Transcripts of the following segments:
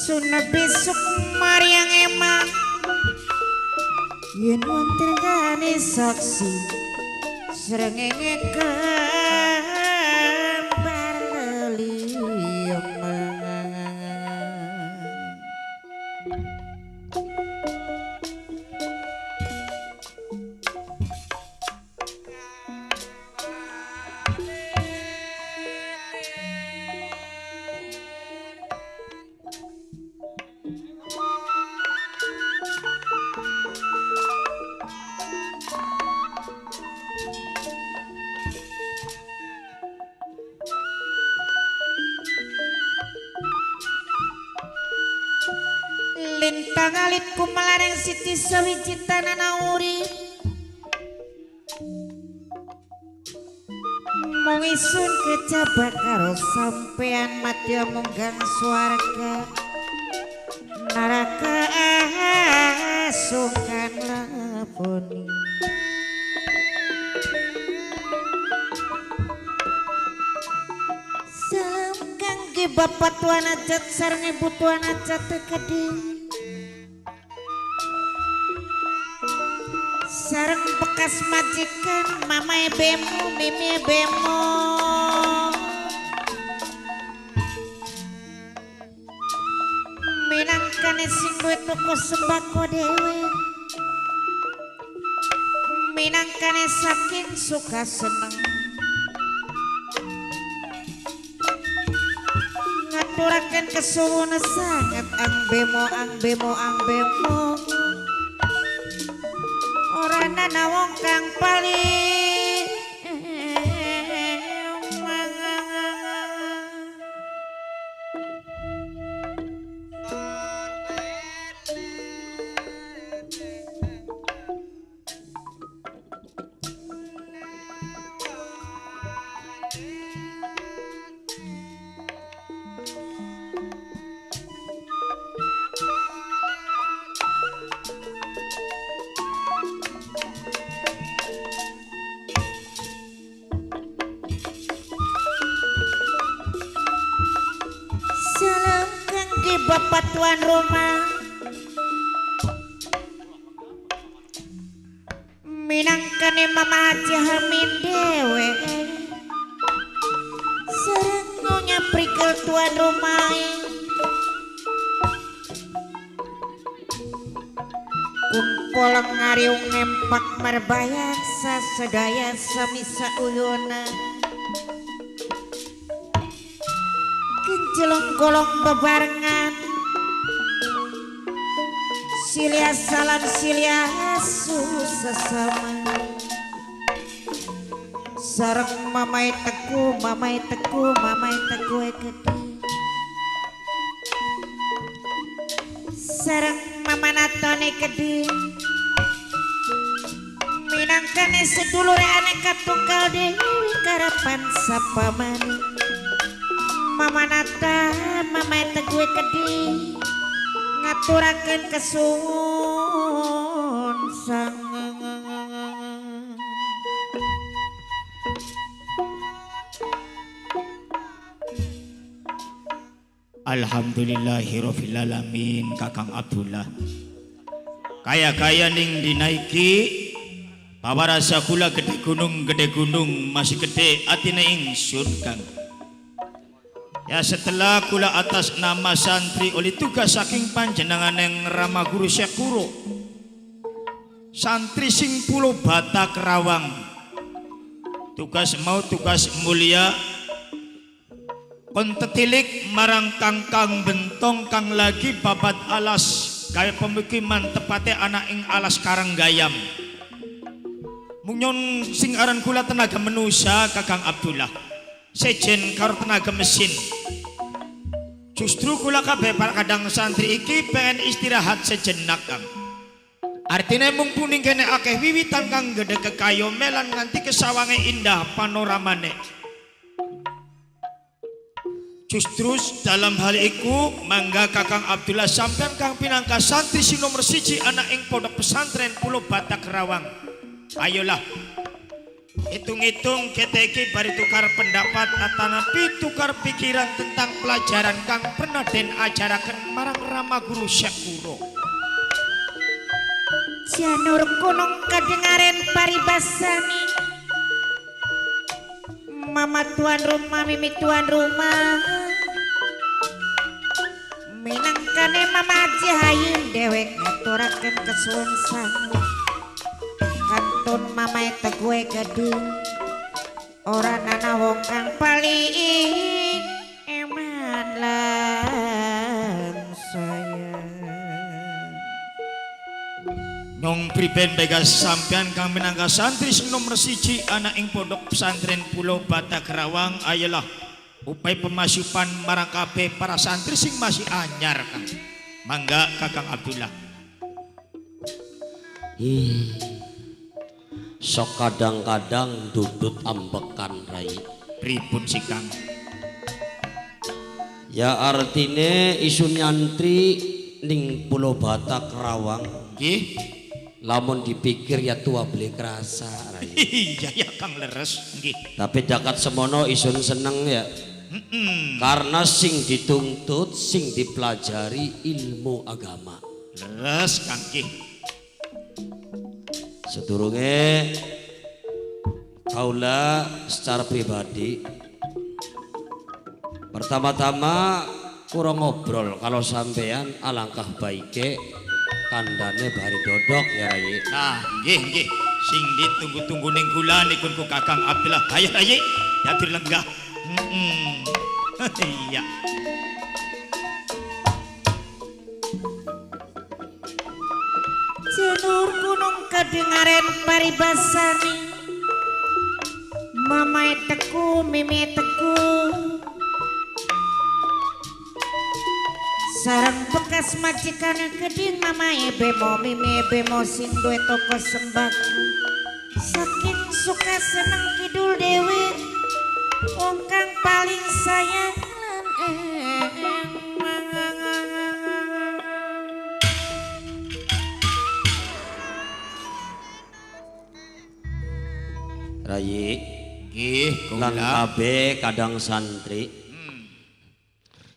Sunah besok mariang emang yen wonten kane saksi srengenge kembar leliyeng. Lintang alitku melarang siti sawiji tanana urip mung isun kejaba karo sampean madya munggang swarga neraka sungkan leboni. Salam kangge bapak tuan ajat sareng ibu tuan ajat kedhi sareng bekas majikan mamae bemo mimi bemo minangkane sing duwe toko sembako dhewe minangkane saking suka seneng ngaturaken kesuwun sanget ang bemo ang bemo ang bemo ora ana wong kang paling bapak tuan rumah minangkane mama Haji Hamin dewe sareng nyonya prigel tuan rumah kumpul ngariung ngempak marbayaksa sedaya sami sauyuna genjelong golong bebarengan silia salam silia asu sesama sareng mamai teku mamai teku mamai teku ekedi sareng mama natone kedi minangkane sedulure aneka tunggal dewi karapan sapamani mama nata mamai teku kedi ngaturaken kesuwun sang. Alhamdulillahirabbil alamin Kakang Abdullah. Kaya-kaya ning dina iki pawarasa kula gede gunung masih gede atine ingsun Kang. Ya setelah kula atas nama santri oleh tugas saking panjenengan yang Rama Guru Syekh Kuro santri sing Pulau Batak Rawang tugas mau tugas mulia kon tetilik marang kangkang bentong kang lagi babat alas kaya pemukiman tepate anak ing alas Karanggayam munyon sing aran kula tenaga menusa Kakang Abdullah sejen karo tenaga mesin. Justru kula kabeh para kadang santri iki pengen istirahat sejenak Kang. Artine mumpuni kene akeh wiwitan kang gedhe kekayomelan nganti kesawange indah panoramane. Justru dalam hal iku mangga Kakang Abdullah sampean kang pinangka santri sing nomor 1 anak ing pondok pesantren Pulau Batak Rawang. Ayolah. Hitung-hitung kita iki bari tukar pendapat atanapi tukar pikiran tentang pelajaran kang pernah den ajaraken marang Rama Guru Syekh Kuro. Janur gunung kadengaren paribasani. Mama tuan rumah, mimi tuan rumah. Minangkane Mama Haji Hayun dewek ngaturaken kesuwun sanget. Kantun mamae tegue gedung. Ora nana wong kang paling eman lan sayang. Nyong priben begas sampean kang minangka santri sing nomor 1 ana ing pondok pesantren Pulau Bata Kerawang ayolah upaya pemasukan marang kabeh para santri sing masih anyar Kang. Mangga Kakang Abdullah. Sok kadang-kadang dudut ambekan rai. Pripun sih Kang? Ya artine isun nyantri ning Pulau Bata Kerawang. Nggih. Lamun dipikir ya tua beli kerasa rai. Iya ya Kang leres nggih. Tapi jakat semono isun seneng ya. Karena sing dituntut, sing dipelajari ilmu agama. Leres Kang nggih. Sedurunge kaula secara pribadi pertama-tama kurang ngobrol kalau sampean alangkah baike kandane bari dodok ya Rai. Nah, nggih nggih. Sing ditunggu-tunggu ning kula niku ku Kakang Abdullah. Ayo Rai, diatur lenggah. Iya. Janur gunung kadengaren paribasani. Mamae teku, mimi teku. Sareng bekas majikan geding mamae bemo, mimi bemo sing duwe toko sembako. Saking suka seneng kidul dewe, wong kang paling sayang lan emang. Rai nggih lan kabeh kadang santri.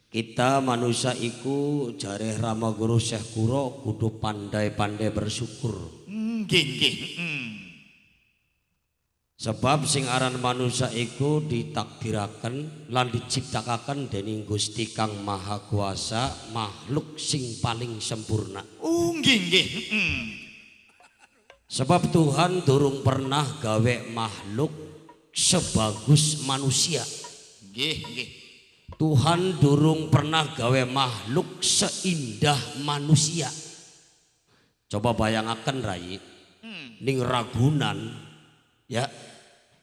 Kita manusia iku jareh Rama Guru Syekh Kuro kudu pandai-pandai bersyukur. Nggih nggih. Sebab sing aran manusia iku ditakdiraken lan diciptakaken dening Gusti Kang Maha Kuasa, makhluk sing paling sempurna. Oh nggih nggih. Sebab Tuhan durung pernah gawe makhluk sebagus manusia. Nggih nggih. Tuhan durung pernah gawe makhluk seindah manusia. Coba bayangaken Rai, ning Ragunan ya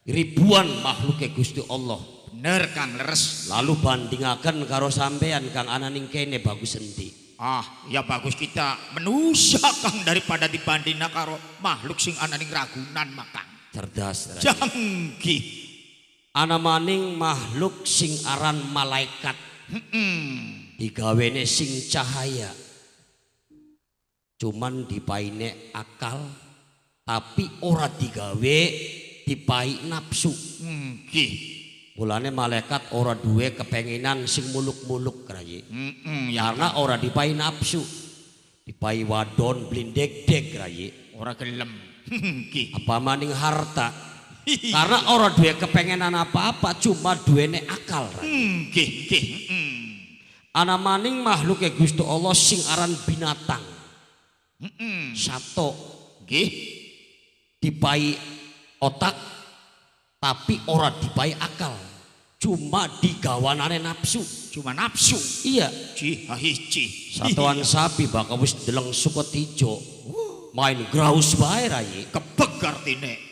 ribuan makhluke Gusti Allah. Bener Kang leres. Lalu bandingaken karo sampean kang ana ning kene bagus endi? Ah, ya bagus kita menusa Kang daripada dibandingna karo makhluk sing ana ning Ragunan makang. Cerdas Rai. Canggih. Ana maning makhluk sing aran malaikat. Digawene sing cahaya. Cuman dipaine akal tapi ora digawe dipai nafsu. Nggih. Mulane malaikat ora duwe kepenginan sing muluk-muluk Rai. Ya karena ora dipai nafsu. Dipai wadon blindek-dek Rai. Ora gelem. Nggih. Apa maning harta? Karena orang duwe kepengenan apa-apa cuma duwene akal. Nggih nggih. Ana maning makhluke Gusti Allah sing aran binatang. Sato nggih dipai otak tapi ora dipai akal. Cuma digawanane nafsu. Cuma nafsu. Iya. Cih hiji. Satuan sapi bakal wis deleng suket ijo. Main graus bae Rai. Kebek artine.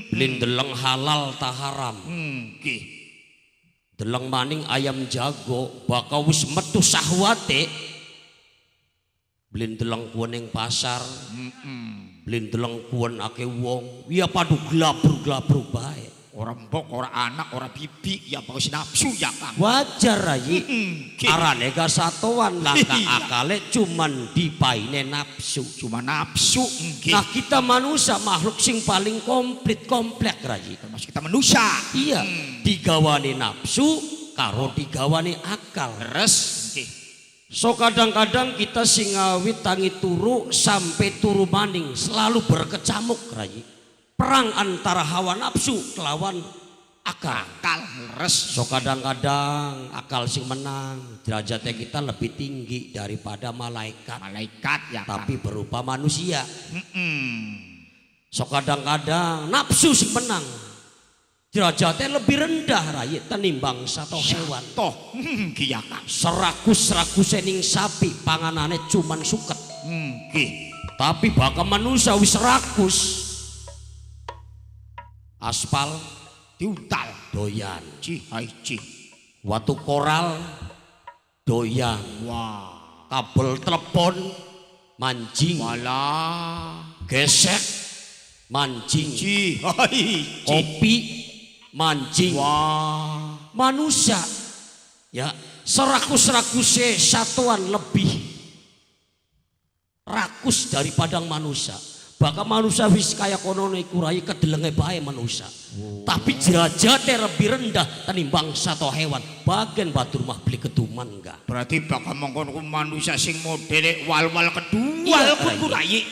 Blin deleng halal ta haram. Nggih. Deleng maning ayam jago bakal wis metu sahwate. Blin deleng kuwen ning pasar. Blin deleng kuwen akeh wong. Ya padu glabruk-glabruk bae. Ora mbok, ora anak, ora bibi, ya bagus nafsu ya Kang. Wajar Rai. Arane ga satuan langka akale cuman dipaine nafsu. Cuma nafsu. Nah kita manusia makhluk sing paling komplit komplek Rai. Termasuk kita manusia. Iya. Digawani nafsu karo digawani akal. Terus. So kadang-kadang kita singawit tangi turu sampai turu maning selalu berkecamuk Rai. Perang antara hawa nafsu kelawan akal. Akal leres. So kadang-kadang akal sing menang, derajatnya kita lebih tinggi daripada malaikat. Malaikat ya. Tapi berupa manusia. So kadang-kadang nafsu sing menang, derajatnya lebih rendah Rai tenimbang satu hewan. Toh, iya Kang. Serakus-rakus ning sapi panganane cuman suket. Nggih. Tapi bakal manusia wis rakus. Aspal diuntal doyan, ci hai ci. Watu koral doyan. Wah, kabel telepon mancing. Walah, gesek mancing. Ci hai ci. Kopi mancing. Wah, manusia ya serakus-rakuse satuan lebih rakus daripada manusia. Bahkan manusia wis kaya kono iku rai kedelenge bae manusia. Tapi derajate lebih rendah tenimbang satu hewan. Bagian batur mah beli keduman enggak. Berarti bakal mengkono ku manusia sing modele wal-wal keduwal kudu rai.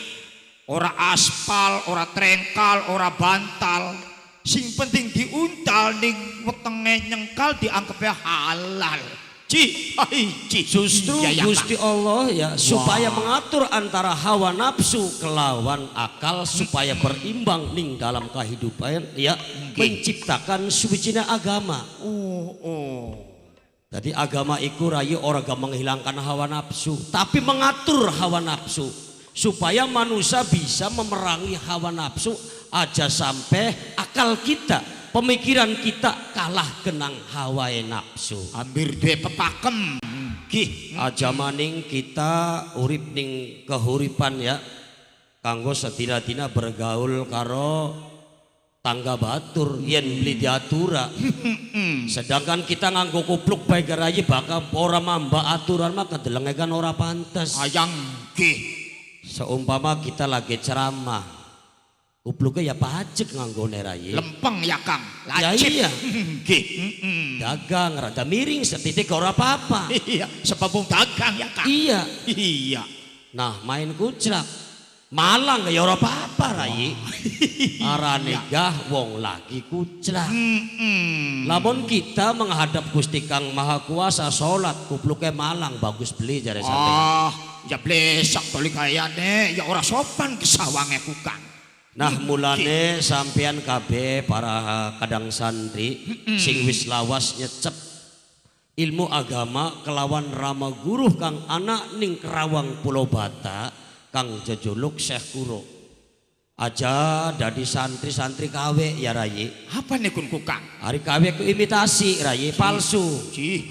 Ora aspal, ora trengkal, ora bantal. Sing penting diuntal ning wetenge nyengkal dianggep halal. Ci, hai, ci. Justru ya, ya, Gusti Allah ya supaya mengatur antara hawa nafsu kelawan akal supaya berimbang ning dalam kehidupan ya menciptakan suwijina agama. Jadi agama iku rai ora gak menghilangkan hawa nafsu, tapi mengatur hawa nafsu supaya manusia bisa memerangi hawa nafsu aja sampai akal kita, pemikiran kita kalah kenang hawa nafsu. Hampir duwe pepakem. Nggih. Aja maning kita urip ning kehuripan ya. Kanggo sedina-dina bergaul karo tangga batur yen beli diatura. Sedangkan kita nganggo kupluk bae garayi bakal ora mamba aturan mah kedelenge kan ora pantes. Ayang nggih. Seumpama kita lagi ceramah, kupluknya ya pajek nganggone rai. Lempeng ya Kang, lacip. Ya iya. Nggih. Dagang rada miring setitik ora apa-apa. Iya, sebab dagang ya Kang. Iya. Iya. Nah, main kuclak. Malang ya ora apa-apa rai. Arane gah wong lagi kuclak. Lamun kita menghadap Gusti Kang Maha Kuasa salat kupluke malang bagus beli jare sampean. Ah, ya blesak toli kayane ya ora sopan kesawange ku Kang. Nah mulane sampean kabeh para kadang santri sing wis lawas nyecep ilmu agama kelawan rama guru kang anak ning Kerawang Pulau Bata kang jejuluk Syekh Kuro. Aja dadi santri-santri KW ya Rai. Apa nih kun Kang? Hari KW ku imitasi Rai palsu.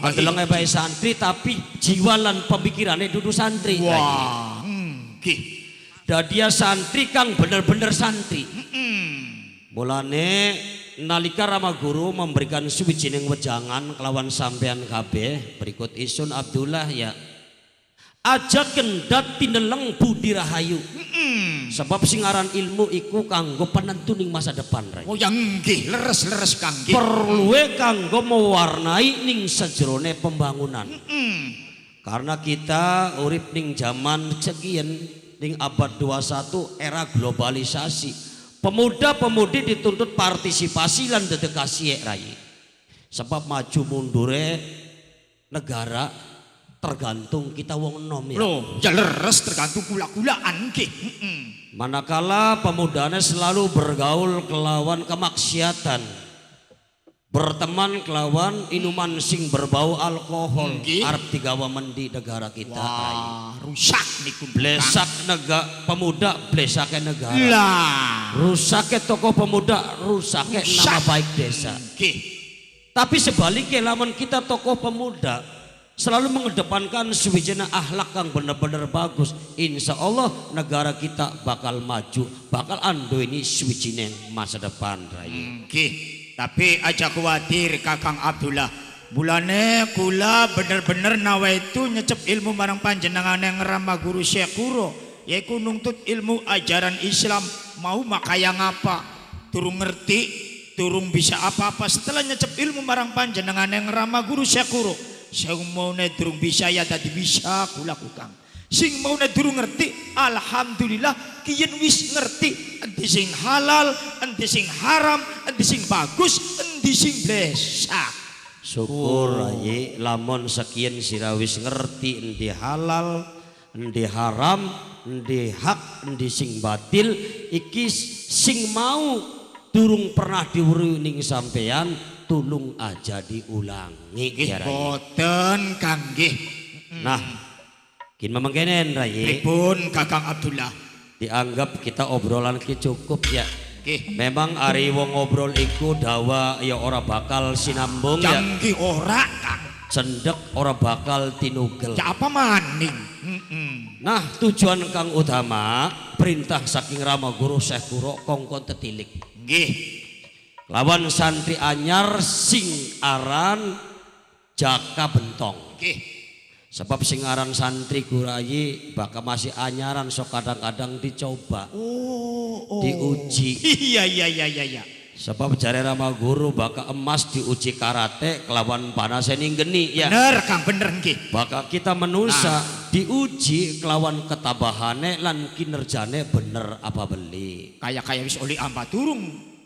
Adelenge bae santri tapi jiwa lan pemikirane dudu santri. Wah, nggih. Dadia santri kang bener-bener santri. Mulane nalika Rama Guru memberikan suwijining wejangan kelawan sampean kabeh berikut isun Abdullah ya. Aja kendat tineleng budi rahayu. Sebab singaran ilmu iku kanggo penentu ning masa depan Rai. Oh ya nggih, leres-leres Kang nggih. Perluwe kanggo mewarnai ning sejerone pembangunan. Karena kita urip ning zaman sekian ning abad 21 era globalisasi. Pemuda-pemudi dituntut partisipasi lan dedikasi Rai. Sebab maju mundure negara tergantung kita wong enom ya. Loh, ya leres tergantung gula-gulaan nggih. Manakala pemudane selalu bergaul kelawan kemaksiatan, berteman kelawan inuman sing berbau alkohol, arep digawa mendi negara kita. Wah, rusak niku. Blesak negara pemuda, blesake negara. Lah, rusake tokoh pemuda, rusake nama baik desa. Nggih. Tapi sebaliknya lamun kita tokoh pemuda selalu mengedepankan suwijana akhlak kang bener-bener bagus, insya Allah negara kita bakal maju, bakal ando ini suwijine masa depan Rai. Nggih. Tapi aja khawatir Kakang Abdullah. Mulane kula bener-bener nawaitu nyecep ilmu marang panjenengane Rama Guru Syekh Kuro, yaiku nuntut ilmu ajaran Islam mau makaya ngapa durung ngerti, durung bisa apa-apa. Setelah nyecep ilmu marang panjenengane Rama Guru Syekh Kuro, sing maune durung bisa ya dadi bisa kula kukang. Sing maune durung ngerti, alhamdulillah kiyen wis ngerti endi sing halal, endi sing haram, endi sing bagus, endi sing blesak. Syukur ayi lamun sekian sira wis ngerti endi halal, endi haram, endi hak, endi sing batil, iki sing mau durung pernah diweruhi ning sampean tulung aja diulangi. Nggih boten Kang nggih. Nah, kin memengkenen Rai. Pripun Kakang Abdullah? Dianggap kita obrolan ki cukup ya. Nggih. Memang ari wong ngobrol iku dawa ya ora bakal sinambung ya. Canggih ora Kang. Cendek ora bakal tinugel. Ya apa maning? Nah, tujuan kang utama perintah saking Rama Guru Syekh Kuro kongkon tetilik. Nggih. Lawan santri anyar sing aran Jaka Bentong. Nggih. Sebab sing aran santri gurayi bakal masih anyaran sok kadang-kadang dicoba. Oh. Diuji. Iya. Sebab jare Rama Guru baka emas diuji karate kelawan panas ning geni ya. Bener Kang, bener nggih. Baka kita menusa diuji kelawan ketabahane lan kinerjane bener apa beli. Kaya-kaya wis oli amba durung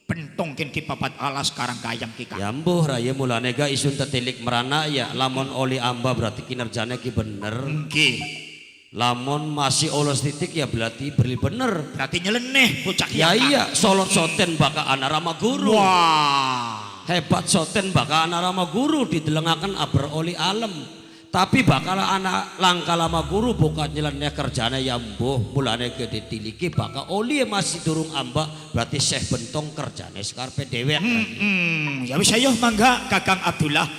bentong kin ki papat alas karang gayam ki Kang. Ya mbuh raya mulane ga isun tetilik merana ya lamun oli amba berarti kinerjane ki bener. Nggih. Lamun masih olos titik ya berarti beli bener. Berarti nyeleneh bocah ya iya, solot soten baka anak Rama Guru. Wah. Hebat soten baka anak Rama Guru didelengaken aber oli alem. Tapi bakal anak langka lama guru bukan nyeleneh kerjane ya mbuh mulane gede tiliki baka oli masih durung amba berarti Syekh Bentong kerjane sekarepe dewek. Ya wis ayo mangga Kakang Abdullah.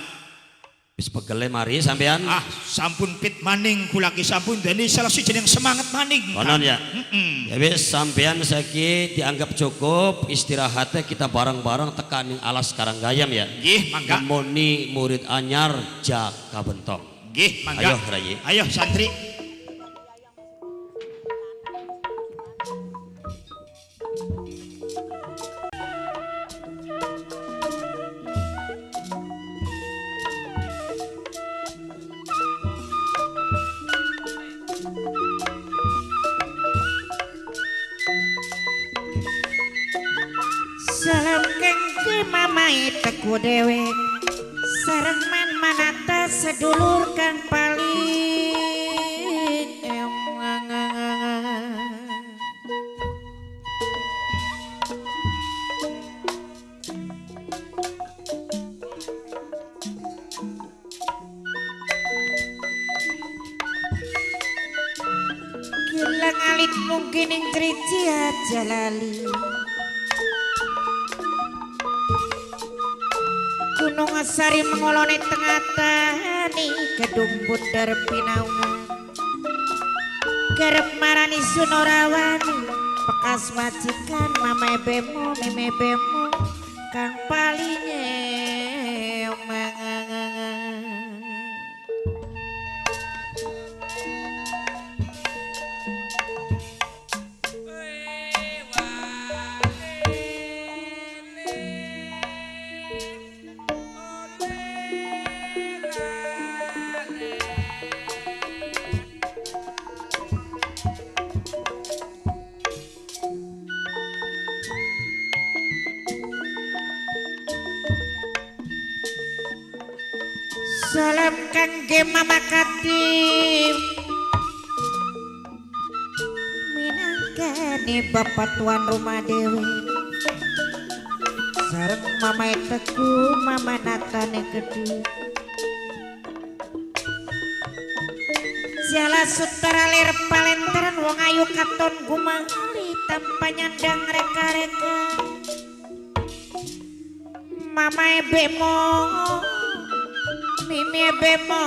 Wis pegele mari sampean. Ah, sampun pit maning kula ki sampun dene salah siji jeneng semangat maning. Konon ya. Ya wis sampean saiki dianggap cukup istirahatnya kita bareng-bareng tekan ning alas Karanggayam ya. Nggih, mangga. Nemoni murid anyar Jaka Bentong. Nggih, mangga. Ayo, Rai. Ayo santri. Salam kengke mamai teku dewek sareng man manata sedulur kang paling emang. Gilang alit mungkin ing driji aja lali. Gunung Sari mengolone tengah tani gedung bundar pinaungan kerep marani sunorawani bekas majikan mama bemo meme bemo kang paling Salam kangge Mama Katim minangkane bapak tuan rumah dewe sareng mama teku mama natane gedhu jala sutara lir palenteran wong ayu katon gumali tanpa nyandang reka-reka mama ebemo mimi bemo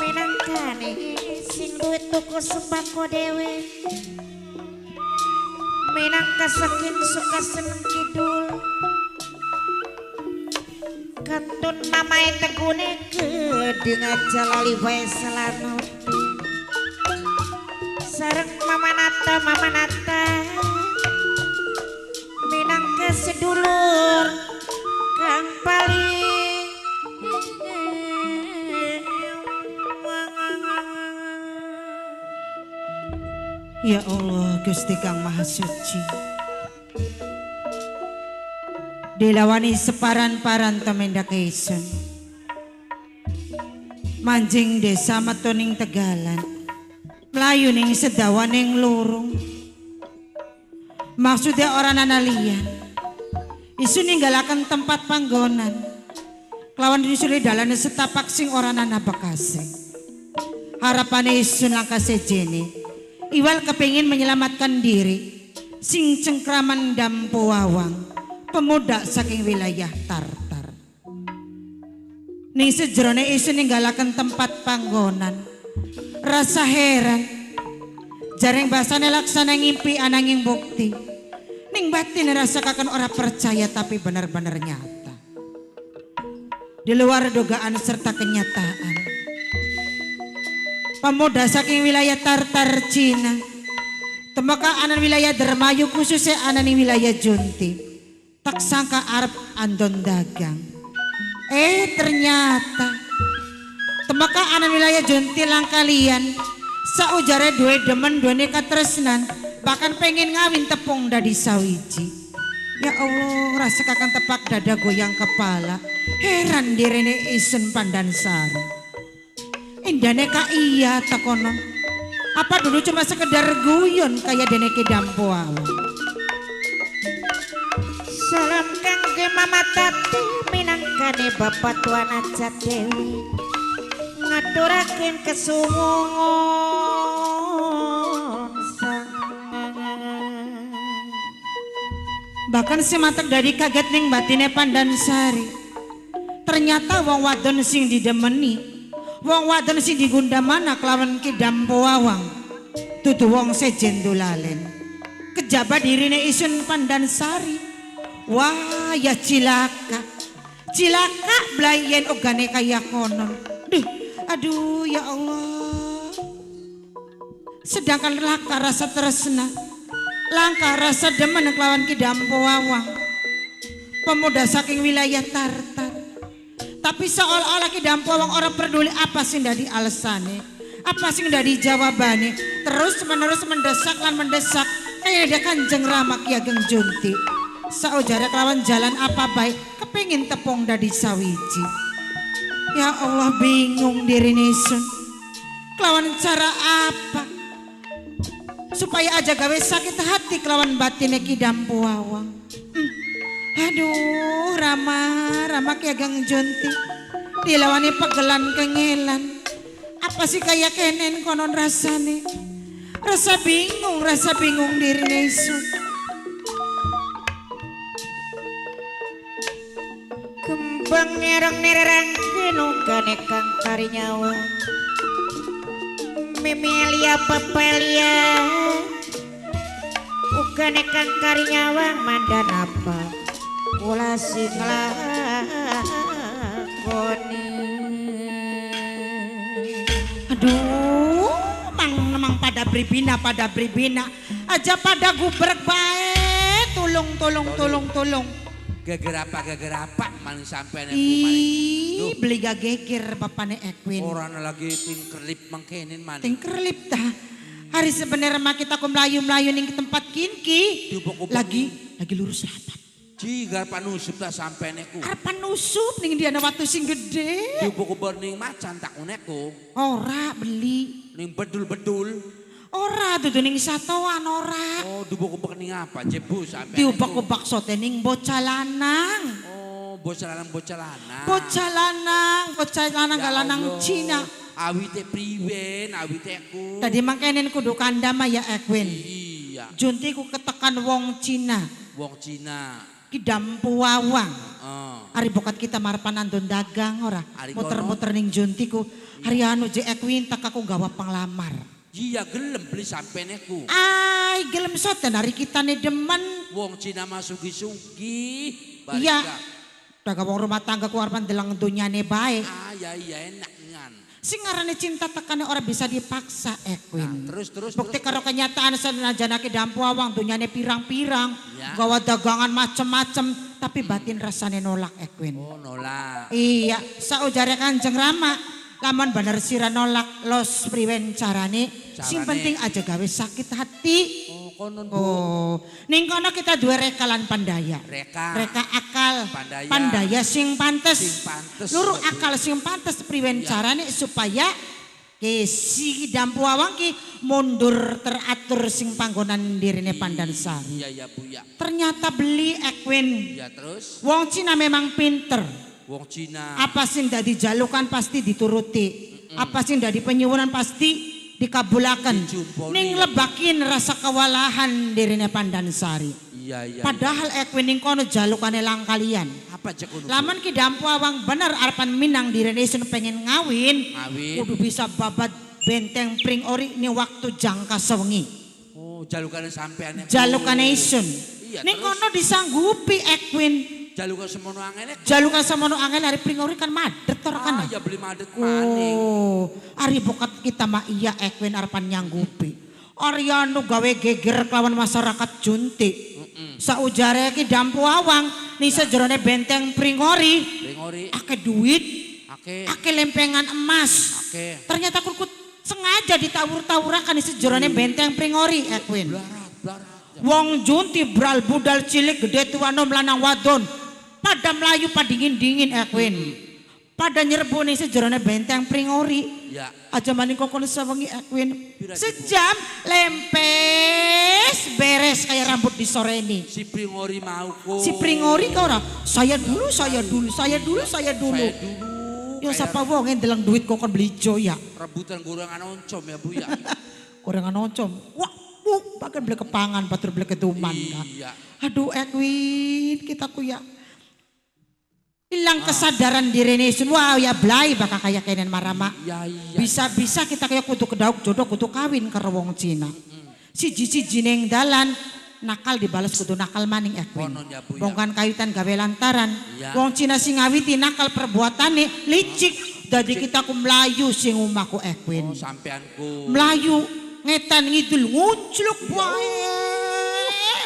minangkane sing duwe toko sembako dewe minangka saking suka seneng kidul Mamae tekune gedhe aja lali wae selanote. Sareng Mama Nata, Mama Nata minangka sedulur kang paling. Ya Allah Gusti Kang Maha Suci, dilawani separan-paran tumindak isun manjing desa metu ning Tegalan, mlayu ning sedawaning lurung. Maksudnya orang ana liyan, isun ninggalaken tempat panggonan kelawan disuli dalan setapak sing ora ana bekase. Harapane isun langkah sejene iwal kepingin menyelamatkan diri sing cengkraman Dampo Wawang, pemuda saking wilayah Tartar. Ning sejerone isun ninggalaken tempat panggonan, rasa heran jareng basane laksana ngimpi ananging bukti ning batin rasa kakan ora percaya tapi benar-benar nyata di luar dugaan serta kenyataan. Pemuda saking wilayah Tartar Cina temaka anan wilayah Dermayu khususnya anan wilayah Junti, tak sangka arep andon dagang, ternyata temaka anan wilayah Junti langkalian saujare duwe demen duwe katresnan bahkan pengen ngawin tepung dadi sawiji. Ya Allah, rasa kakan tepak dada goyang kepala, heran direne isun Pandansari. Indane ka iya takono, apa dulu cuma sekedar guyon kayak dene Ki Dampo Wawang. Salam kangge Mama Tati minangkane Bapak Tuan Aja Dewi ngaturaken kesuwun sangat. Bahkan sematek dari kaget ning batine Pandansari, ternyata wong wadon sing didemeni, wong wadon sing digundamana kelawan Ki Dampo Wawang dudu wong sejen dolalen, kejaba dirine isun Pandansari. Wah ya cilaka, cilaka blayen ogane kaya konon. Duh, aduh ya Allah. Sedangkan langka rasa tresna, langka rasa demen kelawan Ki Dampo Wawang, pemuda saking wilayah Tartar. Tapi seolah-olah Ki Dampo Wawang orang peduli apa sing dadi alasane, apa sing dadi jawabane, terus menerus mendesak lan mendesak kaya dia Kanjeng Rama Ki Ageng Junti. Saujare kelawan jalan apa baik kepingin tepung dadi sawiji. Ya Allah, bingung dirine isun kelawan cara apa supaya aja gawe sakit hati kelawan batine Ki Dampo Wawang. Aduh Rama, Rama Ki Ageng Junti dilawani pegelan kengelan. Apa sih kayak kenen konon rasane, rasa bingung dirine isun. Kembang nereng nereng genugane kang karinyawa Mimilia papelia ugane kang karinyawa mandan apa kula sing lakoni. Aduh, mang pada bribina, pada bribina aja pada gubrek bae, tolong tolong tolong tolong. Geger apa maning sampean. Ih, beli gak geger bapane Ekwin. Orang lagi tingkerlip mangkenin maning. Tingkerlip dah. Hari sebenarnya mah kita ku melayu-melayu ning tempat kinki. Lagi lurus rapat. Jigar panusup ta sampean ku. Arep panusup ning dia ana watu sing gede. Diubek-ubek ning macan takuneku. Ora beli. Ning bedul-bedul. Ora dudu ning satoan ora. Oh, diubek-ubek ning apa jebu sampean? Diubek-ubek sote ning bocah lanang. Oh, bocah lanang, bocah lanang. Bocah lanang, bocah lanang ya lanang Cina. Awite priwen, awite ku. Tadi mangkenen kudu kandama ya Ekwin. Iya. Junti ku ketekan wong Cina. Wong Cina. Ki Dampo Wawang. Ari bokat kita marepan andon dagang ora. Muter-muter ning Junti ku. Hari anu je Ekwin tak aku gawa panglamar. Iya gelem beli sampeneku. Ay gelem soten hari kita nih demen. Wong Cina mah sugi-sugi. Iya. Daga wong rumah tangga ku arepan delang dunyane bae. Ah ya iya enak ngan. Sing ngarane cinta tekane ora bisa dipaksa Ekwin. Nah, terus bukti terus. Karo kenyataan senajanake Dampu Awang dunyane pirang-pirang, Ya. gawa dagangan macem-macem, tapi batin rasane nolak Ekwin. Oh nolak. Iya, saujare Kanjeng Rama, lamun bener sira nolak los priwen carane, sing Carane. penting aja gawe sakit hati. Oh konon Bu. Oh, ning kono kita duwe reka lan pandaya. Reka. Reka akal, Pandaya. pandaya sing pantes. Sing pantes. Luru akal sing pantes priwen Iya. carane supaya ke si Dampu Awang ki mundur teratur sing panggonan dirine Pandansari. Iya iya Bu ya. Ternyata beli Ekwin. Iya terus Wong Cina memang pinter. wong Cina. Apa sing dadi jalukan pasti dituruti. Apa sing dadi penyuwunan pasti dikabulakan. Dijumponi. Ning lebakin rasa kewalahan dirine Pandansari. Iya iya. Padahal Ekwin ning kono jalukane lang kalian. Apa aja kono? Bu? Lamun ki Dampu Awang bener arepan minang dirine isun pengen ngawin, Ngawin. kudu bisa babat benteng pring ori ning waktu jangka sewengi. Oh jalukane sampean. Jalukane isun. Iya, Ning terus? kono disanggupi Ekwin. Jalukan semono angele. Jalukan semono angel hari pring ori kan madet ora kan. Ah, ya beli madet maning. Oh, ari bokat kita mah iya Ekwin arepan nyanggupi. Ari anu gawe geger kelawan masyarakat Junti. Saujare ki Dampu Awang ning sejerone benteng Pringori, Pringori. akeh duit, Akeh. akeh lempengan emas. Akeh. Ternyata kurkut sengaja ditawur-tawurakan di sejerone benteng Pringori Ekwin. Blarat blarat. Wong Junti bral budal cilik gede tua nom lanang wadon pada melayu padingin-dingin Ekwin. Pada nyerbu ning sejerone benteng Pringori. Ya. Aja maning kok kono sewengi Ekwin. Pira, Sejam lempes beres kayak rambut disoreni. Si Pringori mau ko. Si Pringori kau ora? Saya dulu, saya dulu, saya dulu, saya dulu. Saya dulu. Yo Kayak sapa wong ndeleng duit kok kon beli jo ya. Rebutan gorengan oncom ya Bu ya. Gorengan oncom. Wah, wah, bahkan beli kepangan, batur beli keduman kak. Iya. Aduh Ekwin, kita ku ya. Hilang kesadaran diri isun. Wah ya blai bakal kayak kenen marama. Iya iya. Bisa-bisa kita kayak kudu kedauk jodoh kudu kawin karo wong Cina. Siji-siji ning dalan nakal dibalas kudu nakal maning Ekwin. Konon ya, Bu, ya. Bongkan kayutan gawe lantaran. Iya. Wong Cina sing ngawiti nakal perbuatane licik. Dadi kita ku mlayu sing omahku Ekwin. Oh sampeanku. Mlayu ngetan ngidul ngucluk wae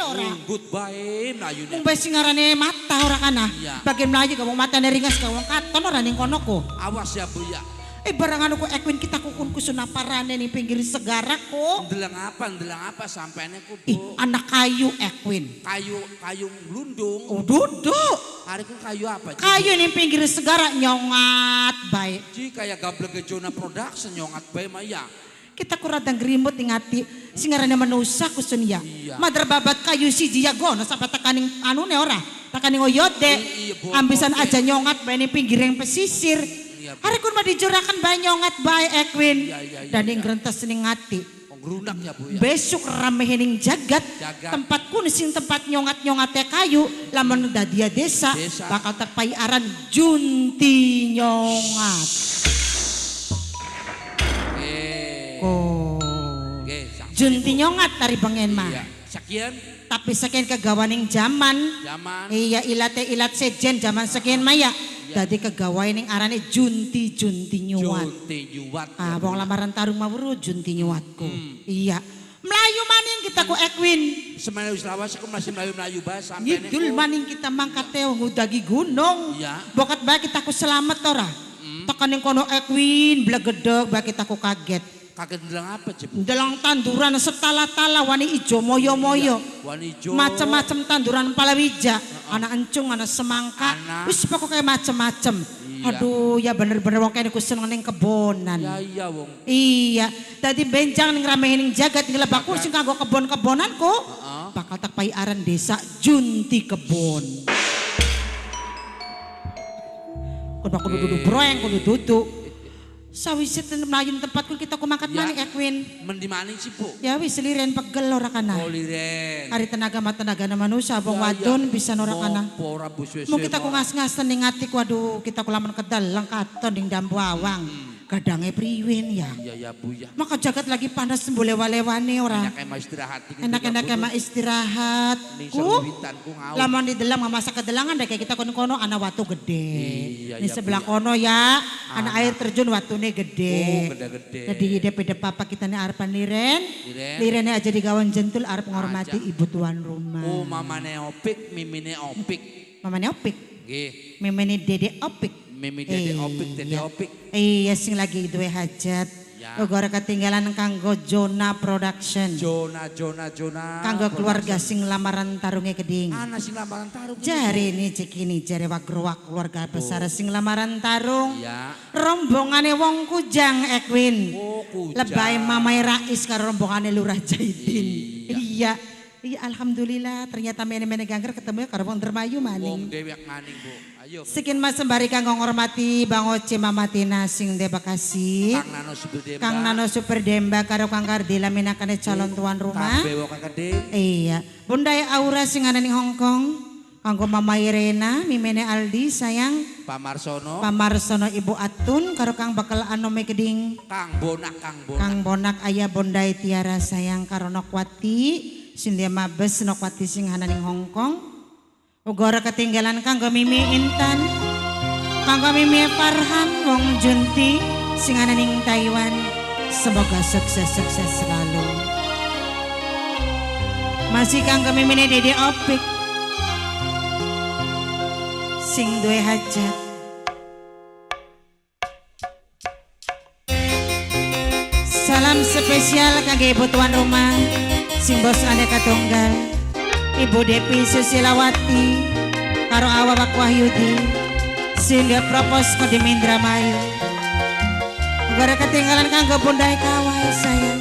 ora. Runggut bae mlayune. Mung bae sing ngarane mata ora kana. Iya. Bagian mlayu gak wong matane ringas gak wong katon ora ning kono ku. Awas ya Bu ya. Barang anu ku Ekwin kita kukun kusunaparane ning pinggir segara ku. Ndeleng apa sampeane ku Ih, Bu. anak kayu Ekwin. Kayu kayu glundung. Oh, duduk. Hari ku kayu apa? Ci? Kayu ning pinggir segara nyongat bae. Ci kayak gablek Jona Production nyongat bae mah ya. Kita ku rada ngrimut ing ati sing ngarane manusa kusun ya. Iya. Madar babat kayu siji ya gono sampai tekaning anune ora, tekaning oyote. Iya, bobote. Ambisan aja nyongat bae ning pinggiring pesisir. Iya, Bu. Hari kun mah dijurakan bae nyongat bae Ekwin. Iya, iya, iya, Dan ing iya. grentes ning ati. Wong grunak ya Bu ya. Besok rame ning jagat, Jagat. tempat kun sing tempat nyongat-nyongate kayu, lamun dadia desa, Desa. bakal tepai aran Junti Nyongat. Oke. Oh. Oke, saksian, Junti Bu. nyongat tari bengen mah. Iya. Sekian Tapi sekian kegawaning zaman. zaman. Iya ilate ilat sejen zaman sekian maya. Iya. Dadi kegawain ning arane junti junti nyuat. Junti nyuat. Ah, ya, wong Bu, ya. lamaran tarung mawuru junti nyuatku. Iya. Melayu maning kita ku Ekwin. Semana wis lawas aku masih melayu-melayu bae sampeane. Ngidul ku. maning kita mangkat teo ngudagi gunung. Iya. Bokat bae kita ku selamat ora. Tekan ning kono Ekwin blegedeg bae kita ku kaget. Kaget ndeleng apa, Ci, Bu? Ndeleng tanduran setala-tala wani ijo moyo-moyo. Iya, wani ijo. Macem-macem tanduran palawija, anak encung, anak semangka, Anak. wis pokoknya macem-macem. Iya. Aduh, ya bener-bener wong kene ku seneng ning kebonan. Ya iya wong. Iya, tadi benjang ning rame ning jagat ning lebakku sing kanggo kebon-kebonan ku. Heeh. Bakal tak pai aran desa Junti Kebon. Kudu kudu dudu broeng kudu duduk. Sawise mlayu tempat ku kita ku mangkat Ya. maning Ekwin. Mendi maning sih, Bu? Ya wis liren pegel ora kana. Oh liren. Hari tenaga mah tenaga na manusia wong Ya, wadon iya. bisa ora kana. Apa ora Bu suwe-suwe Mung kita ku ora. ngas-ngasen ning ati ku aduh kita ku lamun kedal lengkaton ning Dampu Awang. Gadange priwen ya. Iya ya Bu ya. Maka jagat lagi panas lewa-lewane ora. Enak emang istirahat iki. Enak-enak emang istirahat. Ning Ku witan ku ngau. lamun di delang masak kedelangan deh kayak kita kono-kono ana watu gede. Iya, Di iya, sebelah Bu, ya. kono ya, ana air terjun watune gede. Oh, gede-gede. Jadi ide papa kita nih arepan liren. Liren. Lirene aja digawan jentul arep ngormati Aja. ibu tuan rumah. Oh, mamane Opik, mimine Opik. Mamane Opik. Nggih. Mimine Dede Opik. Mimi Dede Opik, Dede Iya. Opik. Iya sing lagi duwe hajat. Ya. Uga ora ketinggalan kanggo Jona Production. Jona Jona Jona. Kanggo keluarga sing lamaran tarunge keding. Ana sing lamaran tarung. Jare ini cikini jare wagrowak keluarga besar sing lamaran tarung. Iya. Rombongane wong Kujang Ekwin. Oh, Kujang. Lebay Mamai Rais karo rombongane Lurah Jaidin. Iya. Iya. Iya alhamdulillah ternyata mene-mene gangger ketemu karo wong Dermayu Wong maning. dewek maning, Bu. Ayo. Sekin mas sembari kanggo ngormati Bang Oce Mama Tina sing de Bekasi. Kang Nano Super Demba. Kang Nano Super Demba karo Kang Kardila minangkane calon tuan rumah. Kabeh wong gede. Iya, Bunda Aura sing ana ning Hong Kong. Kanggo Mama Irena, Mimene Aldi sayang, Pak Marsono, Pamarsono Ibu Atun karo Kang Bakal Anome Keding. Kang Bonak, Kang Bonak. Kang Bonak Ayah Bondai Tiara sayang karo Nokwati, sing dia mabes Nokwati sing ana ning Hong Kong. Uga ora ketinggalan kanggo Mimi Intan, kanggo Mimi Farhan wong Junti sing ana ning Taiwan. Semoga sukses-sukses selalu. Masih kanggo Mimine Dede Opik sing duwe hajat. Salam spesial kangge ibu tuan rumah sing bos aneka tunggal Ibu Depi Susilawati karo Awak Wahyudi sing propos kode Indramayu. Uga ora ketinggalan kanggo Bunda Kawai sayang.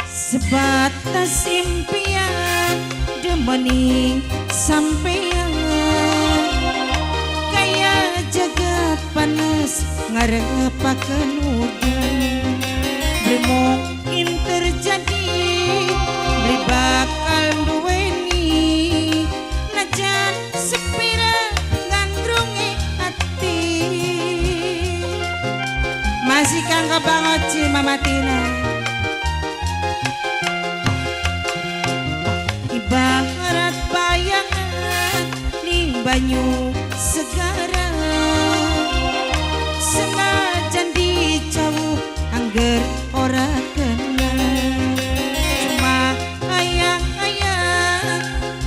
Sebatas impian demeni sampeyan kaya jagat panas ngarepaken udan beli mungkin terjadi beli bakal duweni najan sepira ngandrunge ati. Masih kanggo Bang Oci Mama Tina. Ibarat bayangan ning banyu segara senajan dijauh angger ora kena cuma ayang-ayang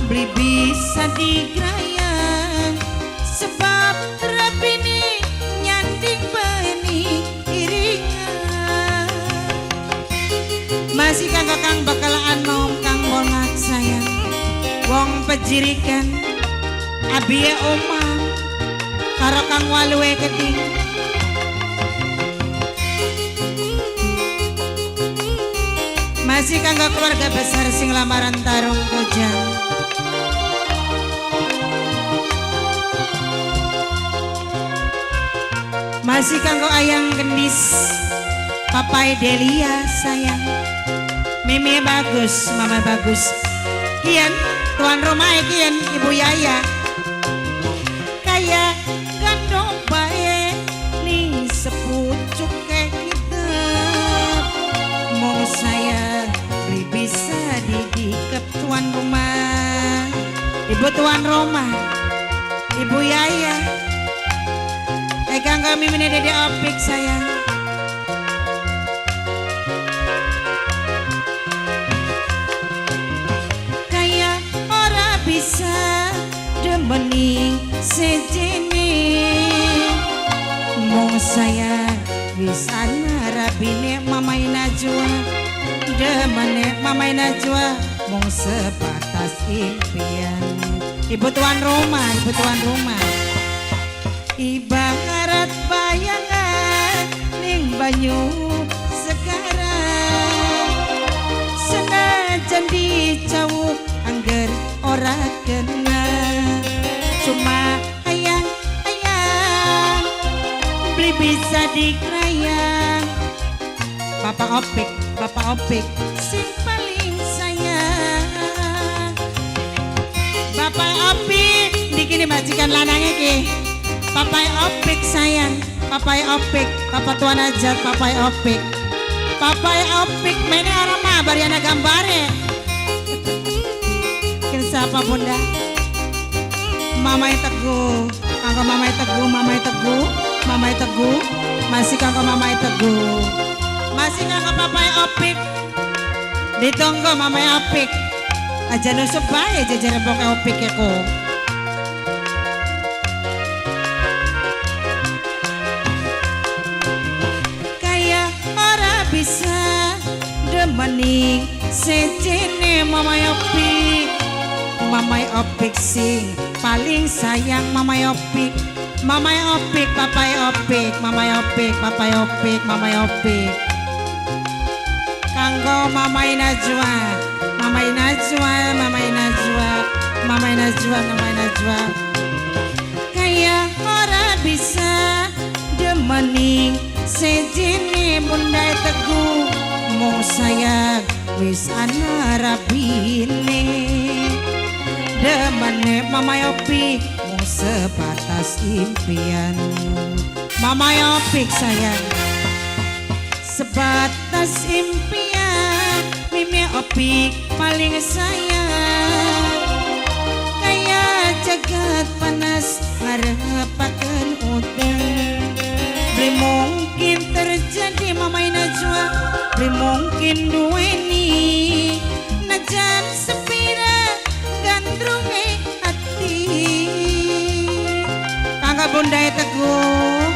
beli bisa digrayang sebab rabine nyanding beni iringan. Masih kanggo Kang Bakal Anom Kang Bonak sayang wong pejirikan abiye omah karo Kang Waluwe Keding. Masih kanggo keluarga besar sing lamaran tarung Kojang. Masih kanggo ayang gendis Papai Delia sayang. Mimi bagus, mama bagus. Kian, tuan rumah kian, Ibu Yaya. Kaya gandong bae ning sepucuk kitab. Mong saya beli bisa didikep tuan rumah. Ibu tuan rumah, Ibu Yaya. Kanggo mimine Dede Opik sayang. Kaya ora bisa demeni sejene mong saya wis ana rabine Mamai Najwa demene Mamai Najwa mong sebatas impian. Ibu tuan rumah, ibu tuan rumah. Ibarat bayangan ning banyu segara senajan dijauh angger ora kena cuma ayang-ayang beli bisa dikrayang. Bapak Opik, Bapak Opik sing paling sayang. Bapak Opik niki majikan lanange iki. Papai Opik sayang, Papai Opik, Papa Tuan Ajat, Papai Opik. Papai Opik mene orang mah bariana gambare. Siapa bunda? Mamai Teguh, kanggo Mamai Teguh, Mamai Teguh, Mamai Teguh, masih kanggo Mamai Teguh, masih kanggo Papai Opik. Ditunggu Mamai Opik. Aja nusuk bae jajaran poke Opik ya ko. Kaya ora bisa demening sejene Mamai Opik. Mamai Opik sing paling sayang Mamai Opik. Mamai Opik, Papai Opik, Mamai Opik, Papai Opik, Mamai Opik. Kanggo Mamai Najwa, Mamai Najwa, Mamai Najwa, Mamai Najwa, Mamai Najwa. Kaya ora bisa demening sejene Bunda Teguh. Mung sayang wis ana rabine. Demene Mamai Opik mung sebatas impian. Mamai Opik sayang sebatas impian. Mimi Opik paling sayang. Kaya jagat panas ngarepaken udan. Beli mungkin terjadi Mamai Najwa, beli mungkin duweni najan sepira gandrunge hati. Kanggo Bunda Teguh,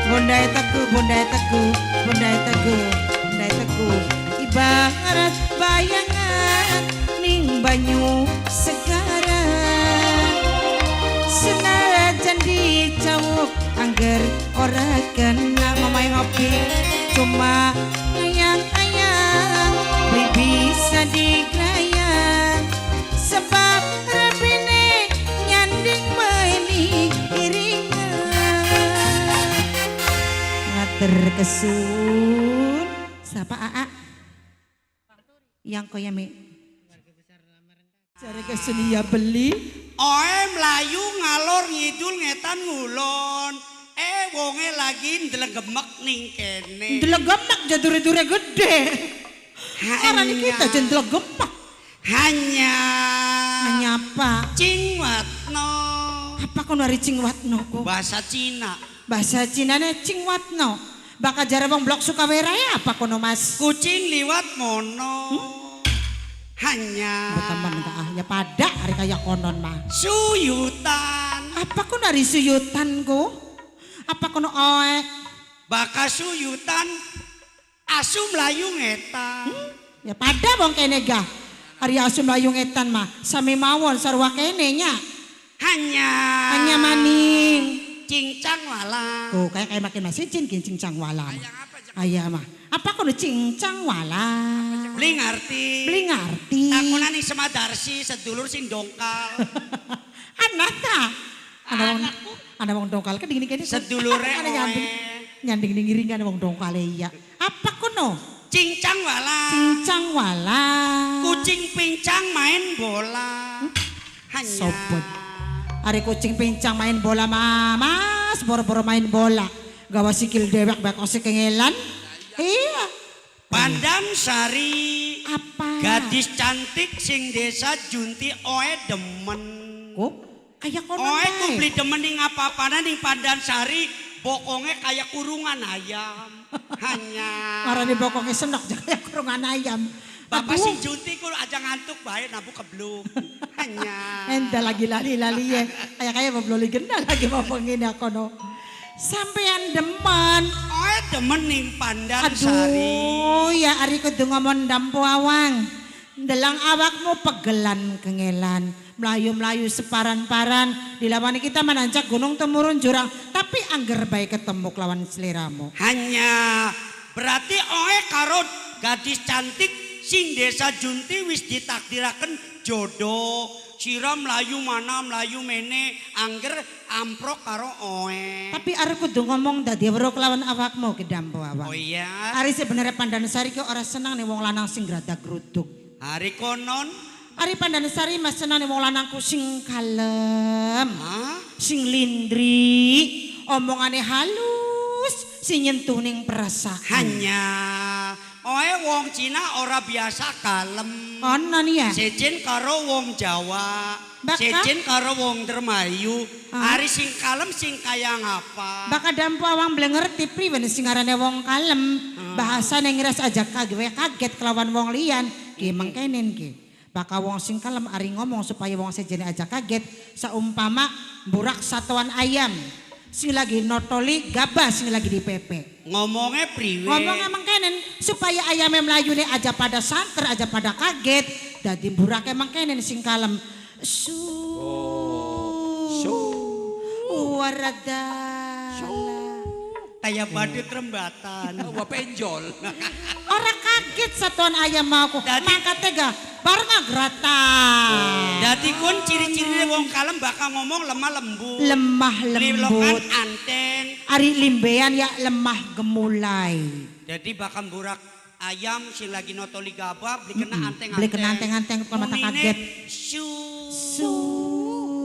Bunda Teguh, Bunda Teguh, Bunda Teguh, Bunda Teguh. Ibarat bayangan ning banyu segara. Senajan dicawuk angger ora kena Mamai Opik. Cuma ayang-ayang beli bisa digrayang. Sebab rabine nyanding maini iringan. Ngater kesun. Siapa AA? Yang koya mi. Cari kesun ya beli. Oe mlayu ngalor ngidul ngetan ngulon. Wonge lagi ndelegemek ning kene. Ndelegemek jadure-dure gede. Orang kita jendelegemek. Hanya menyapa Cingwatno. Apa kono ari Cingwatno ko? Bahasa Cina. Bahasa Cinane Cingwatno. Bakal jare wong blok Sukawera ya apa kono Mas? Kucing liwat mono. Hanya teman ah ya pada hari kaya konon mah. Suyutan. Apa kono ari suyutan ko? Apa kono oe? Baka suyutan asu mlayu ngetan. Ya pada wong kene gah. Ari asu mlayu ngetan mah sami mawon sarua kene nya. Hanya hanya maning cincang wala. Oh kayak makin masih cin cincang wala. Ayah mah. Apa kono cincang wala? Beli ngerti. Beli ngerti. Takonane Semadarsi sedulur sing dongkal. Anak ta? Ana wong dongkal kan dingin kene. Sedulure nyanding ning ngiringan wong dongkale iya. Apa kono? Cincang wala. Cincang wala. Kucing pincang main bola. Hanya. Sobot. Ari kucing pincang main bola mas, boro-boro main bola. Gawa sikil dewek bak osik kengelan. Iya. Pandam Sari. Apa? Gadis cantik sing desa Junti oe demen. Kok? Kayak kono oe ku beli demen ning apa-apana ning Pandan Sari bokongnya kayak kurungan ayam. Hanya. Marane bokongnya senok kayak kurungan ayam. Bapak sing Junti ku aja ngantuk bae nabu kebluk. Hanya. Enda lagi lali-lali ya. Kayak babloli genda lagi mau pengin kono. Sampean demen. Oe demen ning Pandan Sari. Aduh, ya ari kudu ngomong dampo awang. Ndelang awakmu pegelan kengelan. Melayu-melayu separan-paran. Dilawani kita menanjak gunung temurun jurang. Tapi angger bae ketemu kelawan seliramu. Hanya berarti oe karo gadis cantik sing desa Junti wis ditakdiraken jodoh. Sira mlayu mana mlayu mene angger amprok karo oe. Tapi arep kudu ngomong dadi weruh kelawan awakmu ki dampo awang. Oh iya. Ari sebenarnya Pandan Sari ki ora senang nih wong lanang sing gradak-gruduk. Hari konon Ari Pandansari mas senane wong lanangku sing kalem. Sing lindri, omongane halus, sing nyentuh ning perasaan. Hanya oe wong Cina ora biasa kalem. Ono nih ya. Sejen karo wong Jawa, sejen karo wong Dermayu. Ari sing kalem sing kaya ngapa? Baka dampu awang beli ngerti priwen sing arane wong kalem. Bahasane ngiras aja kaget kelawan wong liyan. Ki mengkenen ki. Baka wong sing kalem ari ngomong supaya wong sejene aja kaget. Saumpama burak satuan ayam sing lagi notoli gabah sing lagi dipepe. Ngomongnya priwe. Ngomongnya mengkenen supaya ayamnya melayune aja pada santer aja pada kaget. Dadi burake mengkenen sing kalem. Su waradala. Kayak badut rembatan. Wah penjol. Ora kaget satuan ayam mau aku. Mangka tega bareng grata. Dadi kun ciri-cirine wong kalem bakal ngomong lemah lembut. Lemah lembut. Lilokan anten. Ari limbean ya lemah gemulai. Jadi bakal burak ayam sing lagi notoli gabah beli kena anteng-anteng. Beli kena anteng-anteng kalau mata kaget. Su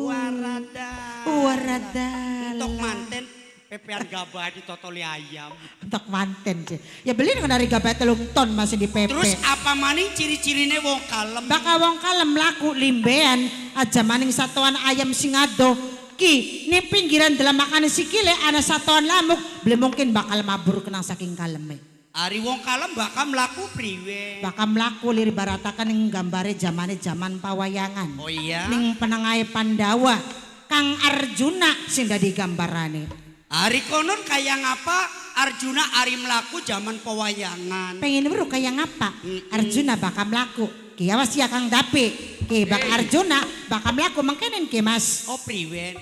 warada. Warada. Untuk manten pepean gabah ditotoli ayam. Untuk manten sih. Ya beli dengan dari gabah 3 ton masih di pepe. Terus apa maning ciri-cirine wong kalem? Bakal wong kalem laku limbean aja maning satuan ayam sing ado. Ki ning pinggiran dalam makan sikile ana satuan lamuk beli mungkin bakal mabur kenang saking kaleme. Ari wong kalem bakal mlaku priwe? Bakal mlaku lir baratakan ning gambare zamane zaman pawayangan. Oh iya. Ning penengahe Pandawa Kang Arjuna sing dadi gambarane. Ari konon kaya ngapa Arjuna ari mlaku zaman pewayangan. Pengen weruh kaya ngapa? Arjuna bakal mlaku. Ki awas ya Kang Dapi. Ki bak Arjuna bakal mlaku mengkenen ki Mas. Oh priwen?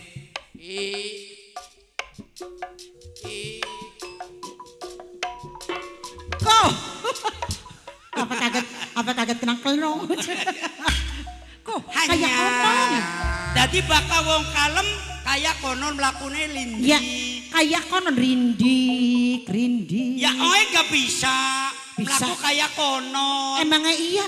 Kok? Apa kaget kenang kelong? Kok kaya konon? Dadi bakal wong kalem kaya konon mlakune lindi. Ya, kaya konon rindik, rindik. Ya oe gak bisa. Mlaku kaya konon. Emangnya iya.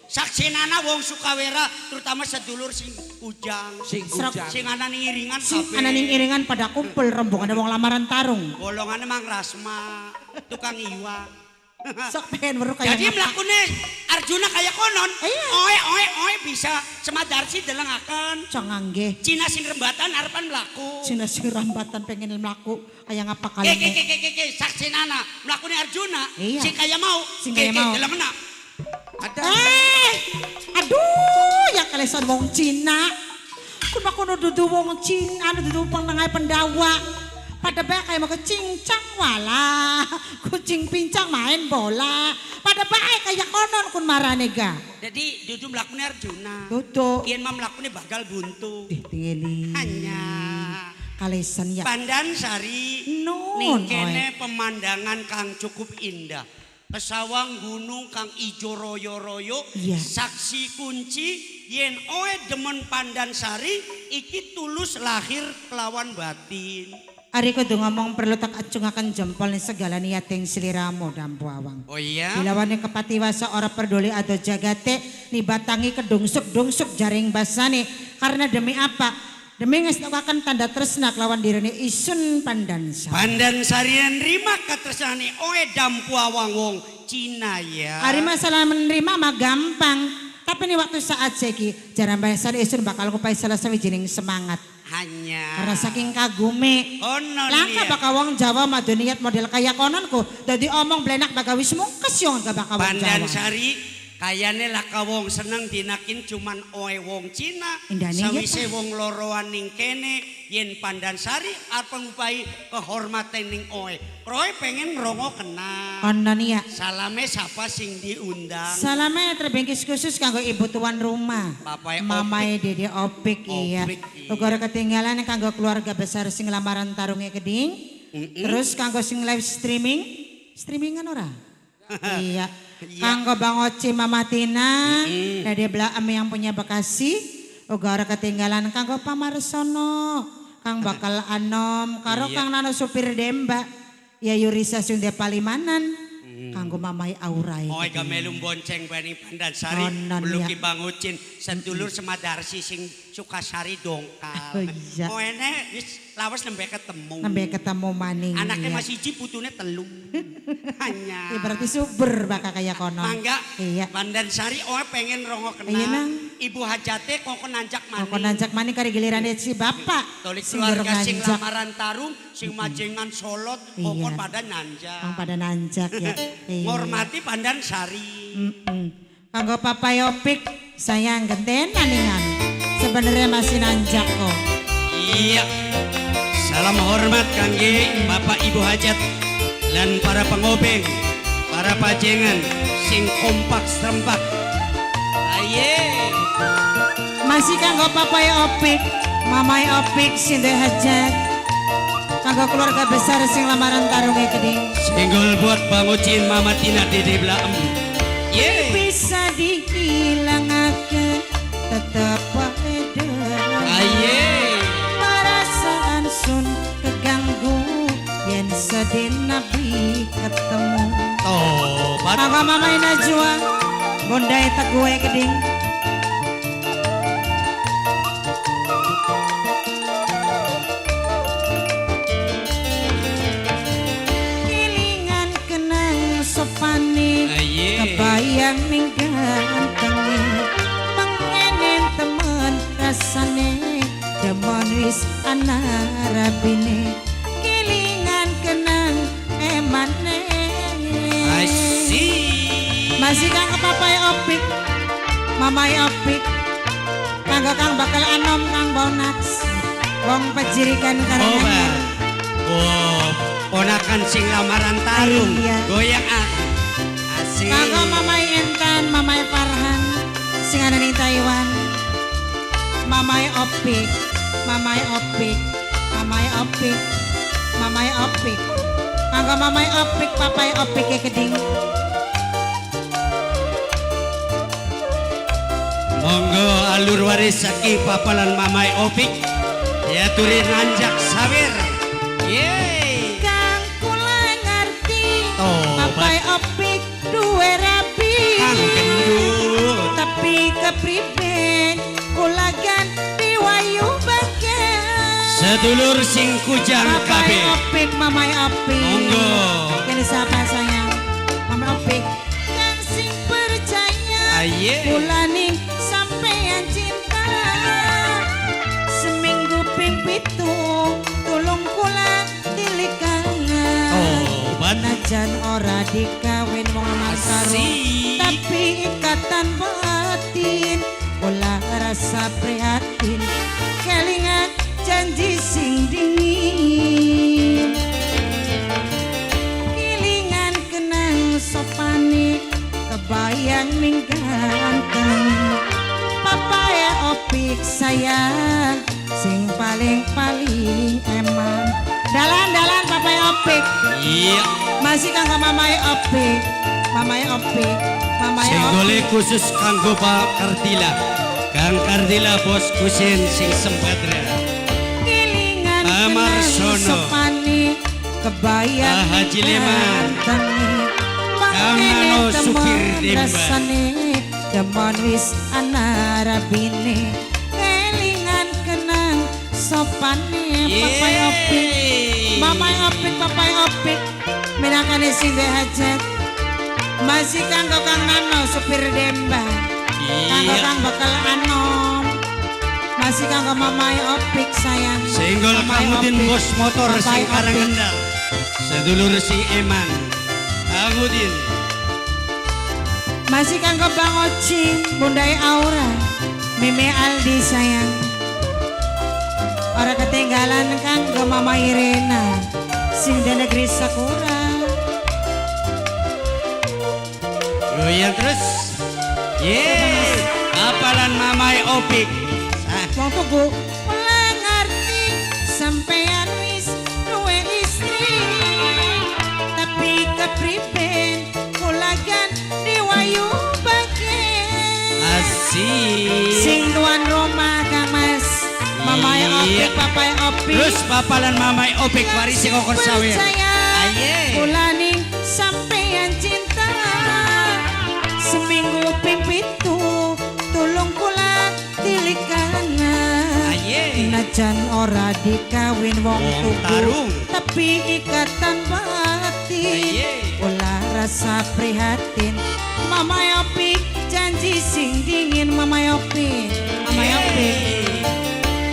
Saksinana wong Sukawera terutama sedulur sing kujang, sing kujang, sing ana ning iringan sing ana ning iringan pada kumpul rombongane wong lamaran tarung. Golongane Mang Rasma, tukang iwak. Sok pengen weruh kaya. Jadi mlakune Arjuna kaya konon. Oe oe oe bisa semadarsi delengaken. Cangangge. Cina sing rembatan arepan mlaku. Cina sing rembatan pengen mlaku kaya ngapa kaleme. Ke ke ke ke saksinana mlakune Arjuna iya. Sing kaya mau. Sing kaya mau. Delengena. Aduh, ya kalesan wong Cina. Kun makono dudu wong Cina, anu dudu penengahe Pandawa. Pada bae kaya mau cincang wala, kucing pincang main bola. Pada bae kaya konon kun marane ga. Jadi dudu mlakune Arjuna. Dudu. Yen mah mlakune bagal buntu. Ih tingeli. Hanya kalesan ya. Pandansari ning kene pemandangan kang cukup indah. Pesawang gunung kang ijo royo-royo, yeah. Saksi kunci yen oe demen Pandansari iki tulus lahir kelawan batin. Ari kudu ngomong perlu tak acungaken jempol ning segala niat ing sliramu dampu awang. Oh iya. Dilawane kepatiwasa ora peduli ado jagate nibatangi kedungsuk-dungsuk jaring basane karena demi apa? Demi ngestokaken tanda tresna kelawan dirine isun Pandansari. Pandansari nerima katresnane oe dampu awang wong Cina ya. Ari masalah menerima mah gampang. Tapi ini waktu saat seki jaran bayasan isun bakal ngupai salah sawijining semangat. Hanya karena saking kagume. Konon langka bakal wong Jawa madu niat model kaya kononku. Dadi omong blenak bakal wis mungkes yo gak bakal wong Jawa. Pandansari kayane laka wong seneng dinakin cuman oe wong Cina. Sawise wong loroan ning kene yen Pandansari arep ngupai kehormatan ning oe. Kroe pengen ngrungo kena. Konon ya. Salame sapa sing diundang? Salame terbengkis khusus kanggo ibu tuan rumah. Papae Mamae Dede Opik iya. Uga ora ketinggalan kanggo keluarga besar sing lamaran tarunge keding. Terus kanggo sing live streaming, streamingan ora? Iya. Kanggo Bang Oci Mama Tina, Dede Blaem yang punya Bekasi, uga ora ketinggalan kanggo Pamarsono, Kang Bakal Anom, karo Kang Nano supir Demba, ya Yurisa Sunda Palimanan, kanggo Kanggo mamai Aura. Oh, ga melu bonceng baning Pandansari, beluki Bang Ucin, sedulur Semadarsi sing Sukasari dongkal. Oh iya. Oh enek wis lawas nembe ketemu. Nembe ketemu maning. Anaknya masih siji putune telu. Hanya. Ya berarti subur bakal kaya kono. Mangga. Iya. Pandansari oh pengen rongo kenal. Iya nang. Ibu hajate kongkon nanjak maning. Kongkon nanjak maning kari gilirane si bapak. Tolik keluarga sing lamaran tarung, sing majengan solot, kongkon pada nanjak. Kong pada nanjak ya. Ngormati Pandansari. Kanggo Papa Yopik sayang gentenan ningan. Sebenarnya masih nanjak kok. Iya. Salam hormat kangge Bapak Ibu hajat dan para pengobeng, para pajengan sing kompak serempak. Aye. Masih kanggo Papa Yopik, Mama Yopik sing duwe hajat. Kanggo keluarga besar sing lamaran tarunge gedhe. Singgul buat Bang Ucin, Mama Tina Dede Blaem. Yeah. Bisa dihilangake tetep wae Aye. Perasaan sun keganggu yen sedih nabi ketemu. Tobat. Kanggo Mama Najwa, Bondai Teguhe Keding. Kebayang ning gantenge mengenen temen rasane demen wis ana rabine kilingan kenang emane. Asik. Masih kang papae Opik, mamae Opik, kanggo kang bakal anom kang Bonaks wong pejirikan karangan. Oh, ponakan sing lamaran tarung goyang ah. Kanggo Mamai Intan, Mamai Farhan, sing ana ning Taiwan. Mamai Opik, Mamai Opik, Mamai Opik, Mamai Opik. Kanggo Mamai Opik, Papai Opik e Keding. Monggo alur waris saking papa lan Mamai Opik diaturi nanjak sawir. Yeay. Kang kula ngerti, Papai Opik duwe rapi. Kang gendut. Tapi kepriben kula ganti wayu bagian. Sedulur sing kujang kabeh. Papai Opik, Mamai Opik. Monggo. Kene sapa sayang? Mamai Opik. Kang sing percaya. Aye. Kula ning sampeyan cinta. Seminggu ping 7 tulung kula tilikangan. Tobat. Najan ora dikawin wong lamar, tapi ikatan batin kula rasa prihatin kelingan janji sing dingin. Kelingan kenang sopane kebayang ning ganteng papae Opik sayang sing paling-paling eman. Dalan-dalan papae Opik. Iya. Masih kanggo Mamai Opik, Mamai Opik, Mamai Opik. Senggole khusus kanggo Pak Kardila. Kang Kardila bos kusin sing sembadra. Kelingan kenang sopane kebayang Haji Leman. Kang Nano supir Demba. Rasane demen wis ana rabine. Kelingan kenang sopane Papai Opik, Mamai Opik, Papai Opik. Minangkane sing duwe hajat. Masih kanggo Kang Nano supir Demba. Kanggo Kang bakal anom. Masih kanggo Mamai Opik sayang. Senggol Kang Udin bos motor sing Karangendal. Sedulur sing eman. Kang Udin. Masih kanggo Bang Ocing, Bundai Aura, Meme Aldi sayang. Ora ketinggalan kanggo Mama Irena sing di negeri Sakura. Goyang terus. Yeay, apalan Mamai Opik. Wong tuku kula ngerti sampeyan wis duwe istri. Tapi kepriben kula ganti wayu bagian. Asik. Sing tuan rumah Kang Mas, Mamai Opik, Papai Opik. Terus papalan Mamai Opik waris sing kokon sawer. Aye. Aye. Kula ning sampeyan cinta. Najan ora dikawin wong Wong tuku tarung. Tapi ikatan batin. Aye. Ulah rasa prihatin. Mama Yopi janji sing dingin. Mama Yopi, Mama Yopi.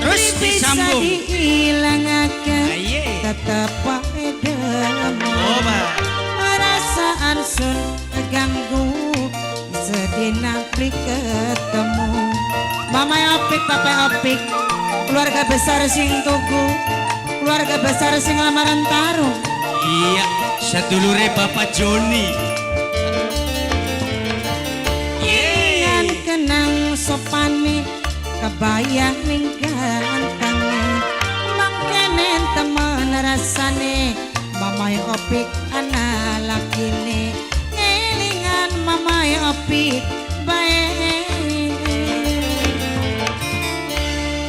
Terus Bisa disambung. diilangaken. Aye. Tetep wae demen. Oba. Perasaan sun keganggu sedina beli ketemu. Mama Opik, Papa Opik, keluarga besar sing tuku, keluarga besar sing lamaran tarung. Iya, sedulure Bapak Joni. Ingan kenang sopane, kebayang ning gantange, mangkenen temen rasane. Mama Opik ana lakine, ngelingan Mama Opik bae.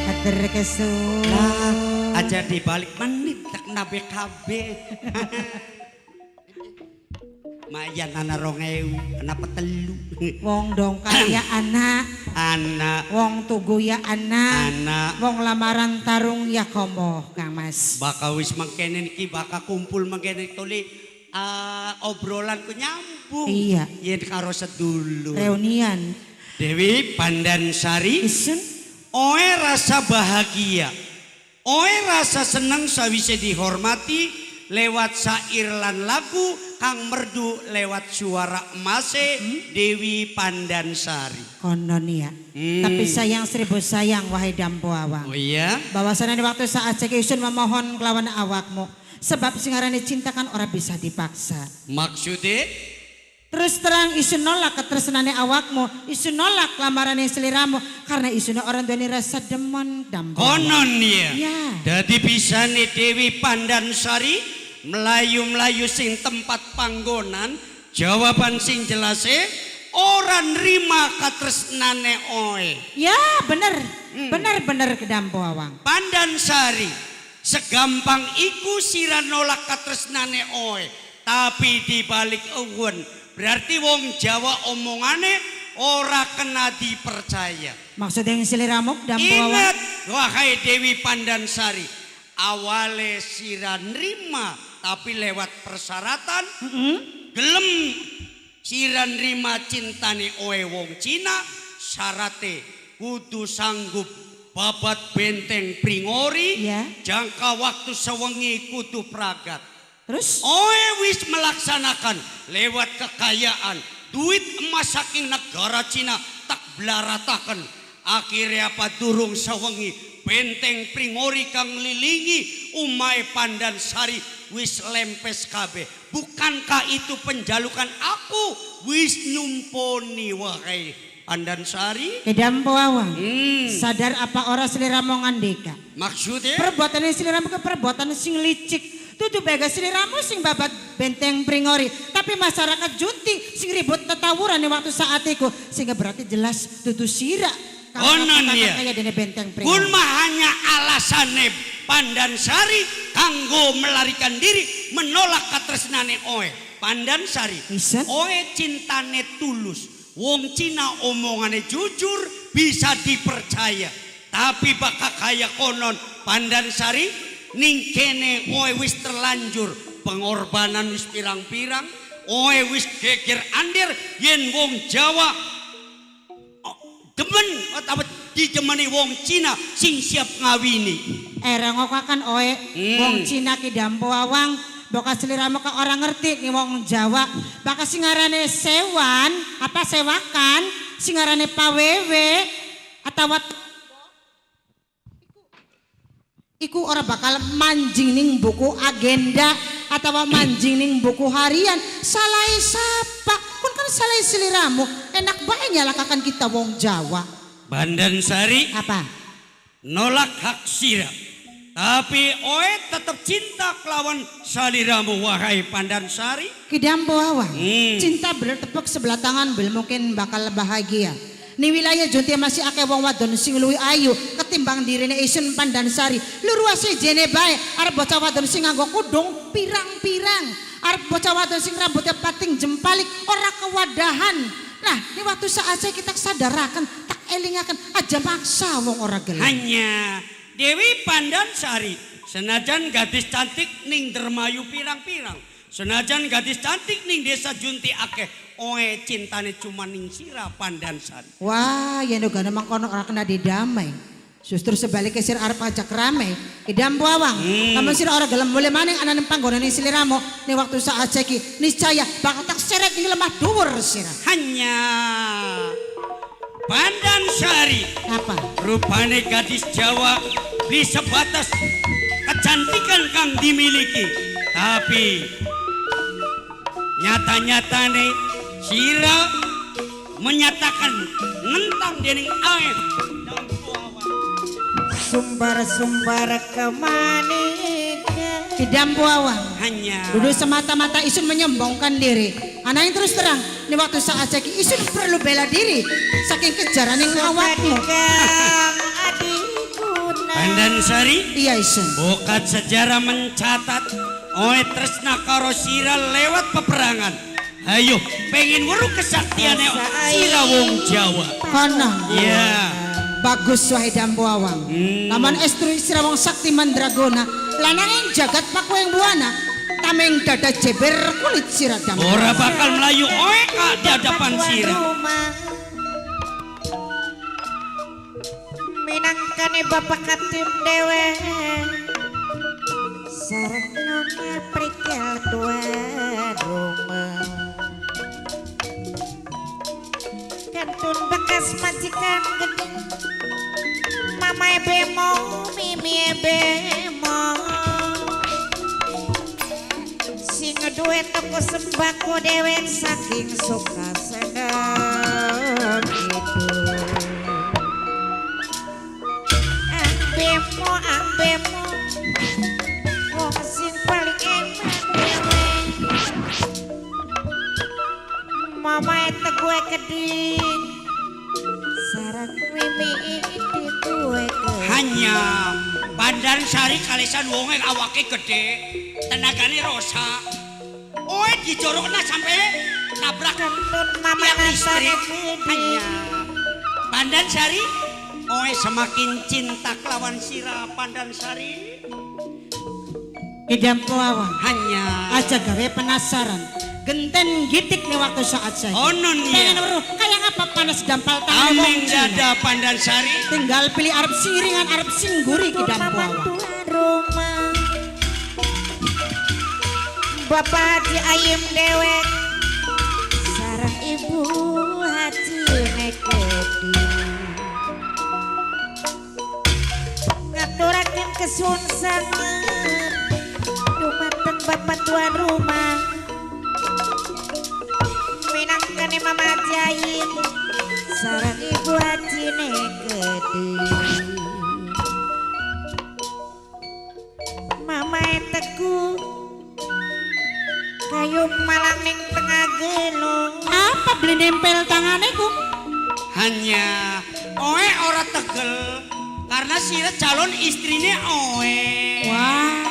Kater kesun. Lah, aja dibalik menit tak nabe kabeh. Mayan ana 2000, ana 3. Wong dongkal ya anak, Anak, wong tugu ya anak, anak. Wong lamaran tarung ya komoh Kang Mas. Bakal wis mangkene iki bakal kumpul mangkene tuli obrolan ku nyambung. Iya. Yen karo sedulur. Reunian. Dewi Pandansari. Isun. Oe rasa bahagia. Oe rasa seneng sawise dihormati lewat syair lan lagu kang merdu lewat suara emase Dewi Pandansari. Konon ya. Tapi sayang seribu sayang wahai Dampo Awang. Oh iya. Bahwasannya di waktu saat cek isun memohon kelawan awakmu. Sebab sing arane cinta kan ora bisa dipaksa. Maksudnya? Terus terang isun nolak ketresnane awakmu, isun nolak lamarane seliramu karena isun orang duweni rasa demen Dampo. Konon ya. Ya. Dadi bisane Dewi Pandansari melayu-melayu sing tempat panggonan, jawaban sing jelase ora nrima katresnane oe. Ya bener, bener bener ke Dampo Awang. Pandansari segampang iku sira nolak katresnane oe, tapi dibalik ewen berarti wong Jawa omongane ora kena dipercaya. Maksudnya yang seliramu Dampo Awang. Ingat wahai Dewi Pandansari, awale sira nrima tapi lewat persyaratan gelem sira nrima cintane oe wong Cina, syarate kudu sanggup babat benteng Pringori, jangka waktu sewengi kudu pragat. Terus? Oe wis melaksanakan lewat kekayaan duit emas saking negara Cina tak blarataken. Akhirnya apa durung sewengi benteng Pringori kang lilingi umae Pandansari wis lempes kabeh. Bukankah itu penjalukan aku wis nyumponi wahai Pandansari? Kedampo Awang. Sadar apa ora seliramu ngandika? Maksudnya? Perbuatan seliramu ke perbuatan sing licik. Tutu bega seliramu sing babat benteng Pringori, tapi masyarakat junti sing ribut tetawuran di waktu saat iku, sehingga berarti jelas tutu sira. Konon ya. Kaya dene benteng Pringori. Kun mah hanya alasane Pandansari kanggo melarikan diri menolak katresnane oe. Pandansari. Bisa? Oe cintane tulus. Wong Cina omongane jujur bisa dipercaya. Tapi bakal kaya konon Pandansari ning kene oe wis terlanjur pengorbanan wis pirang-pirang, oe wis geger andir yen wong Jawa demen atau dijemeni wong Cina sing siap ngawini. Era ngokakan oe wong Cina ki Dampo Awang boka seliramu ka orang ngerti nih wong Jawa baka sing ngarane sewan apa sewakan sing ngarane pawewe atawa iku ora bakal manjing ning buku agenda atau manjing ning buku harian. Salah sapa kun kan salah seliramu enak bae nyalakakan kita wong Jawa. Pandansari apa nolak hak sira tapi oe tetep cinta kelawan saliramu wahai Pandansari. Kidampo Awang. Cinta bertepuk sebelah tangan belum mungkin bakal bahagia. Ni wilayah Junti masih akeh wong wadon sing luwih ayu ketimbang dirine isun Pandansari. Luruase jene bae arep bocah wadon sing nganggo kudung pirang-pirang, arep bocah wadon sing rambutnya pating jempalik ora kewadahan. Nah, ini waktu saat saya kita sadarakan, tak elingaken aja maksa wong ora gelem. Hanya Dewi Pandansari senajan gadis cantik ning Dermayu pirang-pirang. Senajan gadis cantik ning desa Junti akeh. Oe cintane cuma ning sira Pandansari. Wah, yen uga mangkono ora kena didamai. Justru sebaliknya sir arep ajak rame. Idam Awang. Lamun sira ora gelem boleh maning ana ning panggonane sliramu ning waktu saat saiki niscaya bakal tak seret ning lemah dhuwur sira. Hanya Pandansari Apa? rupane gadis Jawa beli sebatas kecantikan kang dimiliki, tapi nyata-nyatane sira menyatakan nentang dening ae. Sumbar-sumbar kemanikan. Idam Awang. Hanya Duduk semata-mata isun menyombongkan diri. Anak yang terus terang, ini waktu saat saiki isun perlu bela diri saking kejaran yang awakmu. Pandansari Iya isun. bokat sejarah mencatat oe tresna karo sira lewat peperangan. Ayo pengen weruh kesaktiane sira wong Jawa. Kono. Iya. Bagus wahai Dampu Awang. Lamun estru sira wong sakti mandraguna, lananging jagat pakueng buana, tameng dada jeber kulit sira Dampu. Ora bakal melayu oe ka di hadapan sira. Minangkane Bapak Katim dewe sareng Nyonya Prikil tuan rumah. Kantun bekas majikan gede Mama bemo, Mimi bemo sing duwe toko sembako dewek saking suka seneng itu. Ang bemo, ang bemo wong sing paling eman dewek. Mama gue keding sarang Mimi gue. Hanya Pandansari kalesan wonge awake gede, tenagane rosa. Oe dijorokna sampe nabrak kentun mama tiang listrik. keding. Hanya Pandansari oe semakin cinta kelawan sira Pandansari. Idam Awang. Hanya Aja gawe penasaran. Genten gitik nih waktu saat saya. Onon ya. Pengen weruh kayak apa panas dampal tangan wong Ameng Cina. dada Pandansari. Tinggal pilih arep siringan arep singguri ki Dampu Mama Awang. tuan rumah Bapak Haji Ayim dewek sarang Ibu Haji Nekedi ngaturaken kesuwun sanget dumateng Bapak tuan rumah minangkane Mama Haji Ayim sarang Ibu Haji Nekedi. Mama teku kayu malang ning tengah gelo. Apa beli nempel tangane ku? Hanya oe ora tegel karena sira calon istrine oe. Wah.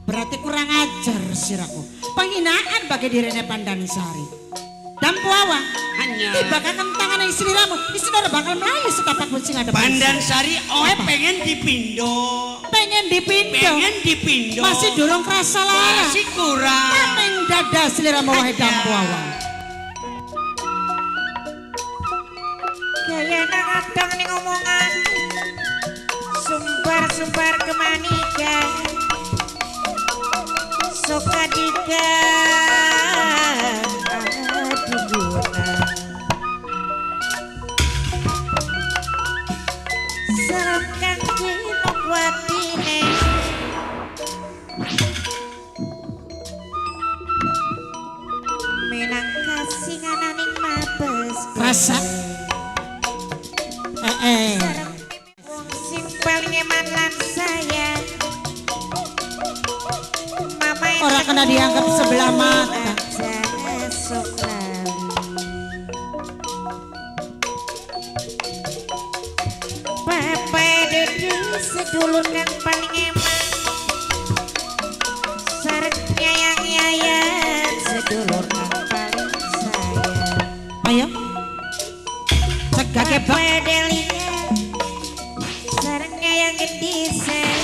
Berarti kurang ajar siraku. Penghinaan bagi dirine Pandansari. Dampu Awang. Hanya Tibakaken tangane sliramu, isin ora bakal mlayu setapak pun sing ada. Pandansari oe pengen dipindo. Pengen dipindo. Pengen dipindo. Masih durung krasa lara. Masih kurang. Tameng dada sliramu wahai Hanya. Dampu Awang. Gaya nang adang ning omongan sumbar-sumbar kemanikan suka diga adiguna serem kang kinuk watine minangka singananing mabes Rasa. Wong sing paling eman lan sayang Mama Ora kena dianggap sebelah mata. Aja esok lali. Papa Dede sedulur kang paling eman sareng nyayang yayan sedulur kang paling sayang. Ayo. Cegake bak. Papa Delia sareng nyayang ngendi sih?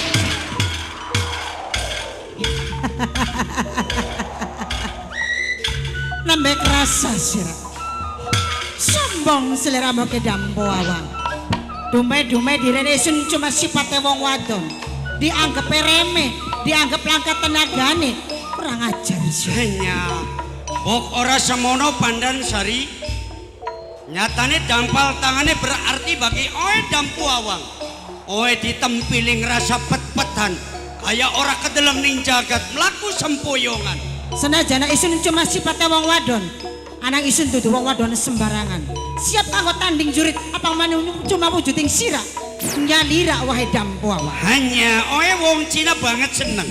Nembe kerasa sira. Sombong seleramu ke Dampo Awang. Dumai-dumai direne isun cuma sipate wong wadon. Dianggap remeh, dianggap langka tenagane. Kurang ajar sira. Hanya bok ora semono Pandansari. Nyatane dampal tangane berarti bagi oe Dampu Awang. Oe ditempiling rasa pet-petan kaya ora kedeleng ning jagat mlaku sempoyongan. Senajana isun cuma sipate wong wadon. Anak isun dudu wong wadon sembarangan. Siap kanggo tanding jurit apa manung cuma wujuding sira. Nyalira wahai Dampu Awang. Hanya oe wong Cina banget seneng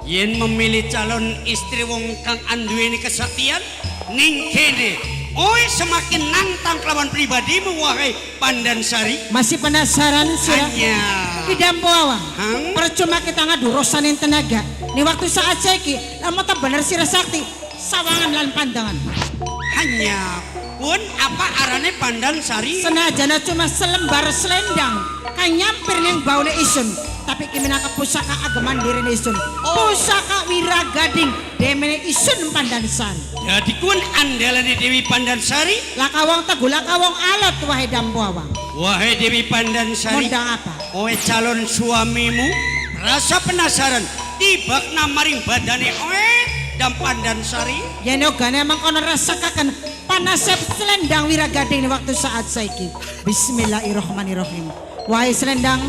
yen memilih calon istri wong kang anduweni kesaktian ning kene. Oe semakin nantang kelawan pribadimu wahai Pandansari. Masih penasaran sira? Hanya Ki Dampu Awang. Hang? Percuma kita ngadu rosanin tenaga. Ni waktu saat saiki, lamun tak bener sira sakti, sawangan lan pandangan. Hanya pun apa arane Pandansari? Senajana cuma selembar selendang kang nyampir ning baune isun, tapi ki minangka pusaka ageman dirine isun. Pusaka Wiragading demene isun Pandansari. Jadi kun andalane Dewi Pandansari. Laka wong teguh, laka wong alot wahai Dampu Awang. Wahai Dewi Pandansari, Ngundang apa? Oe calon suamimu rasa penasaran tibakna maring badane oe dan Pandansari. Yen ogane mangkono rasakaken panase selendang Wiragading waktu saat saiki. Bismillahirrahmanirrahim. Wahai selendang,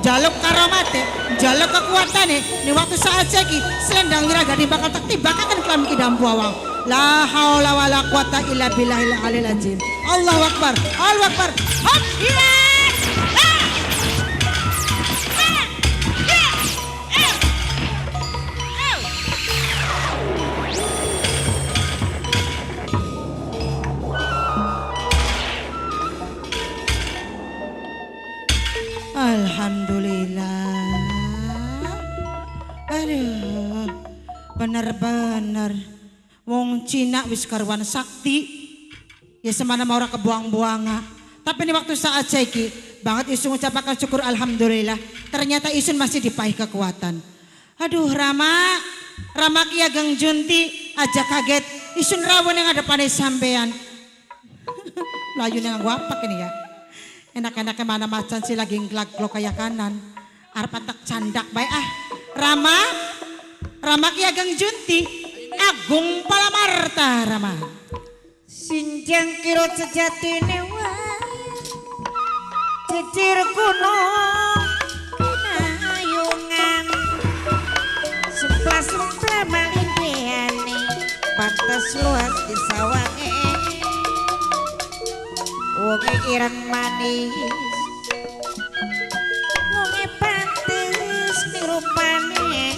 jaluk karomate, jaluk kekuatane ni waktu saat saiki selendang Wiragading bakal tak tibakaken kelam Ki Dampu Awang. La haula wala quwata illa billahil alil azim. Allahu akbar. Allahu akbar. Hop, iya. Ah! Ah! Ya! Eh! Eh! Alhamdulillah. Aduh, bener-bener wong Cina wis karuan sakti. Ya semana mau ora kebuang-buanga. Tapi ini waktu saat saiki banget isun ngucapaken syukur alhamdulillah. Ternyata isun masih dipaih kekuatan. Aduh Rama, Rama Ki Ageng Junti aja kaget. Isun rawon yang ada pada sampean. Melayu yang nganggo apa ini ya? Enak-enaknya mana macan sih lagi ngelak-ngelok kayak kanan. Arep tak candak bae ah. Rama, Rama Ki Ageng Junti, Agung Palamarta Rama. Sinjang kira sejatine wae cicir gunung kinayungan sempla-sempla malindeane pantes luas disawange wonge ireng manis wonge pantes nirupane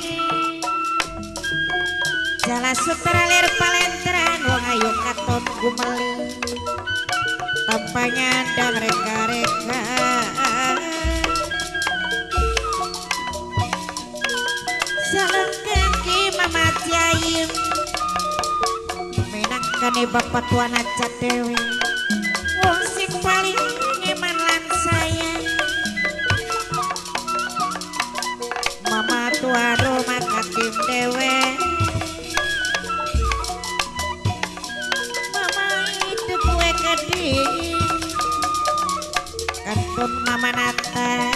jala sutra lir palentran wong ayu katon gumeli tanpa nyandang reka-reka salengken ki Mama Jaim minangkane bapak tuan aja dewe wong sing paling ngeman lan sayang Mama tua rumah katim dewe kantun Mama Nata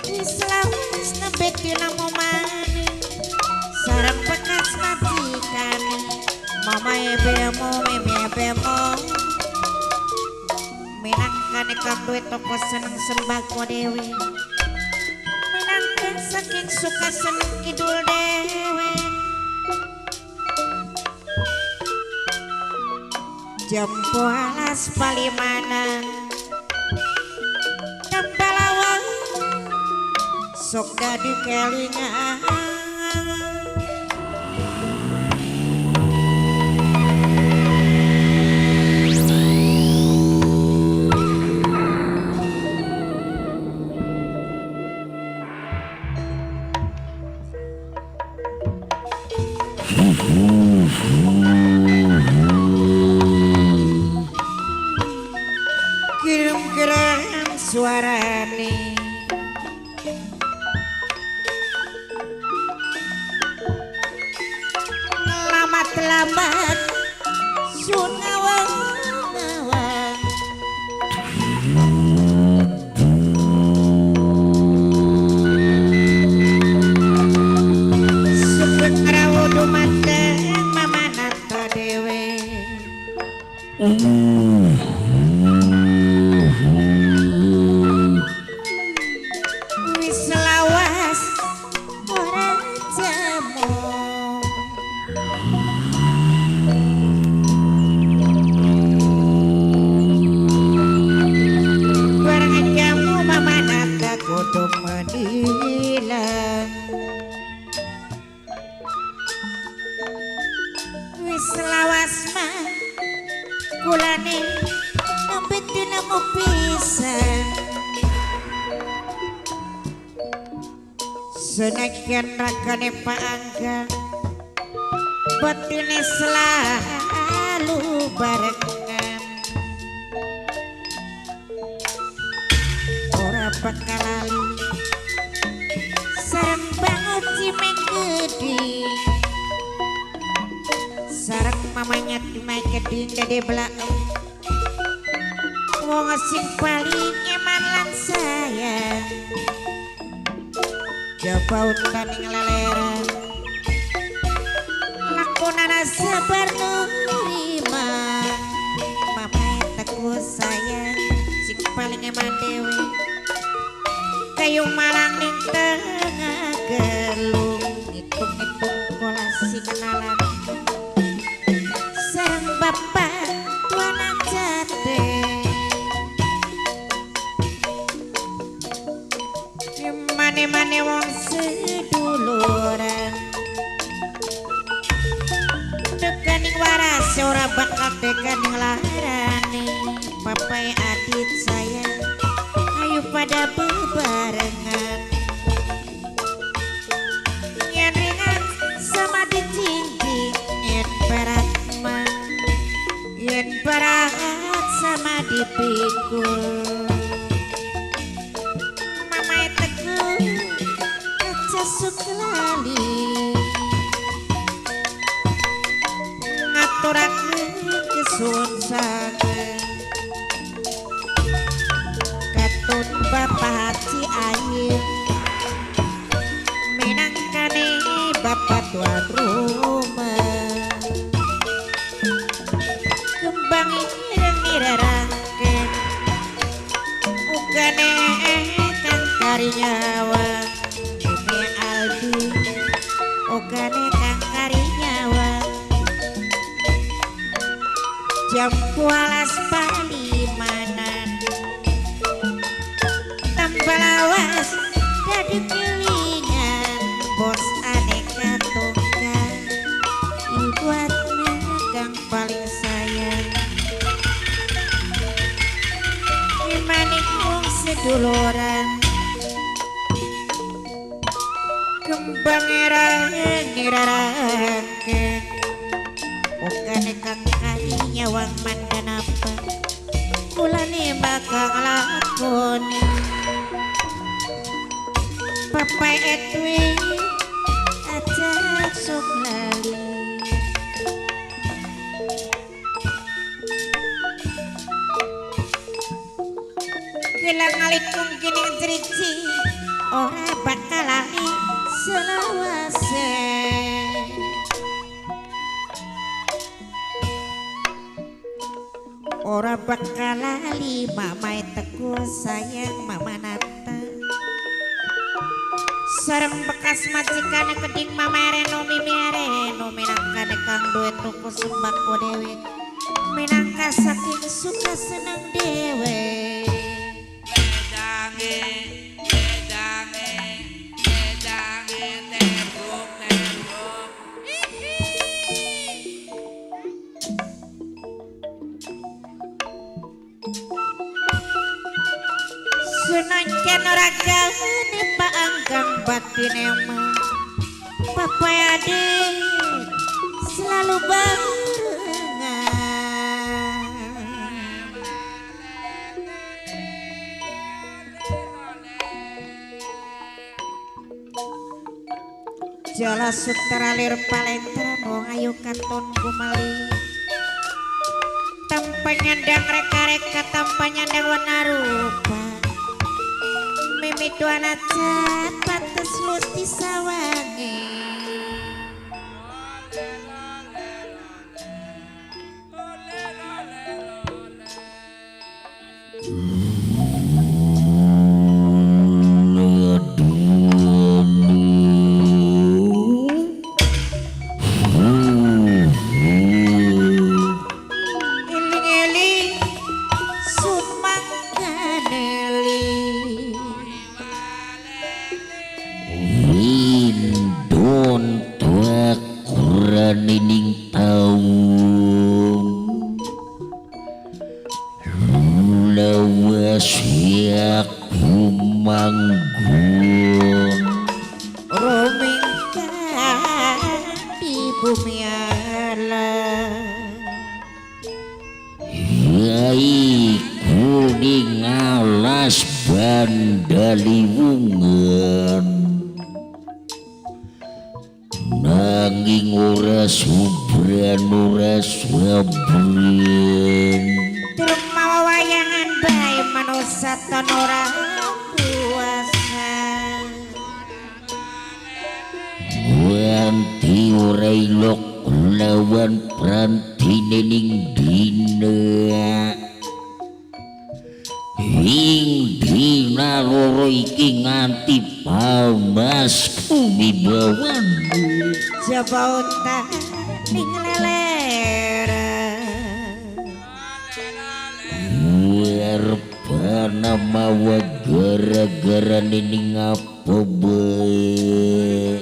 wis lawas nembe dinamomane sareng bekas majikane Mama ebemo meme ebemo minangkane kang duwe toko seneng sembako dewe minangkan saking suka seneng kidul dewe Jempo alas palimanan Tembalawang sok dadi kelingan Kirim-kirim suarane dewe. Lamat-lamat sun ngawang-ngawang. Sugeng rawuh dumateng Mama Nata dewe. Wis lawas ora jamu. Bareng jamu Mama Nata kudu menilang. Wis lawas mah kulane nembe tinemu pisan. Senajan ragane Pak Angga batine selalu barengan. Ora bakal lali sareng bangun Cimengkeding. Sareng mamanya Cimengkeding dadi belaem. Wong sing paling eman lan sayang. Jaba utaning leleran lakonana sabar nerima. Mamae teguh sayang sing paling eman dewe. Kayu malang ning tengah gelung ngitung-ngitung kolasi kenalan. Sareng bapak tuan jate. Mane-mane wong seduluran. Tekaning waras ora bakal tekaning larane. Papai adit sayang ayo pada bebarengan. Yen ringan sama dicinting, yen berat mah yen berat sama dipikul. Mamae teguh aja sok lali. Ngaturaken kesuwun sanget. Katun Bapak Haji Ayu minangkane bapak tuan rumah. Kembang ireng nirarangken ugane kang karinyawa. Demi Aldi ugane kang karinyawa. Jam 12 palimanan tambah lawas dadi kelingan. Bos aneka tunggal ibu kang paling sayang. Imaning wong seduluran kembang ireng nirarangken. Ukane kang karinyawang mandanapa kulane bakal nglakoni. Papai Edwin aja sok lali. Gelang alikung kining driji ora bakal lali selawase. Ora bakal lali mamae teguh sayang Mama Nata. Sareng bekas majikane keding Mama Reno Mimi Reno minangkane kang duwe toko sembako dewe. Minangka saking suka seneng dewe. Wedange, wedange, wedange tebuk tebuk. Senajan ora gane Pak Anggang batine mah Papai adik selalu barengan. Jala sutera lir palentran wong ayu katon gumali. Tanpa nyandang reka-reka, tanpa nyandang wanarupa. Mimi tuana cat pantes luti sawangi. Eling-eling sun mangkaneli. Windon tuakurane ning taun lawas aku manggon Rumingkang di bumi ala. Yai kuning alas bandaliwungan nanging ora subran ora swabren. Turun mawa wayangan bae manusa ton ora puasa. Wanti ora ilok lawan prantine ning dina. Ing dina loro iki nganti pamas kumibawanmu. Jaba utang ning lelere. Warbana mawa gara-gara ning apa bae.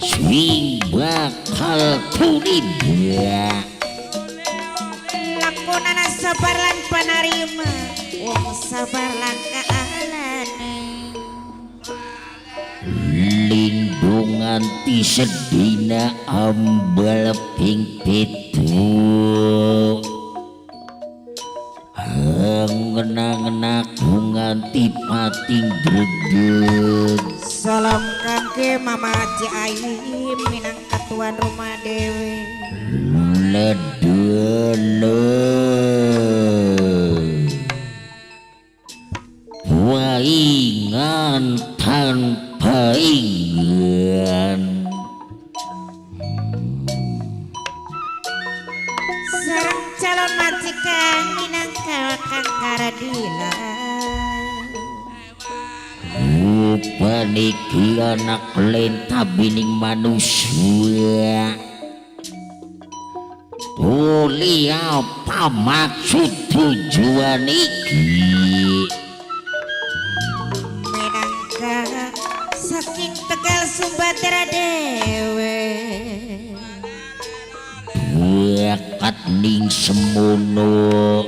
Swing bakal tuliba. Lakonana sabar lan panarima, wong sabar lan kaalane. Lindung nganti sedina ambal ping 7. Angen-angen aku nganti pating dredeg. Salam kangge Mama Haji Ayi minangka tuan rumah dewe. Ledele waingan tanpa ingan. Sareng calon majikan minangka Kang Karadila. Rupane iki anak lentabining manusia. Tuli apa maksud tujuan iki? Minangka saking Tegal Sumbadra dewe. Bakat ning semono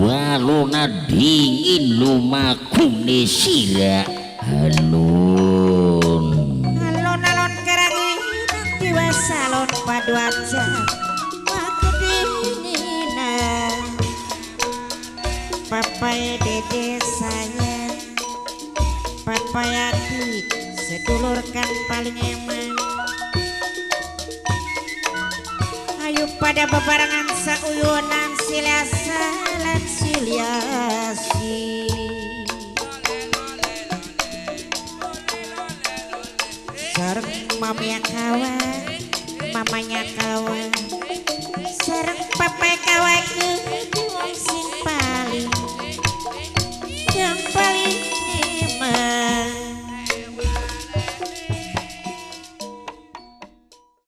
walona dingin lumakune sira alun. Alon-alon karangi dewasa alon paduaja kedinginan. Papai dede sayang, papai ati sedulur kan paling eman. Ayo pada bebarengan sauyunan siliasa lan siliasi. Sareng mamanya kawan, mamanya kawan.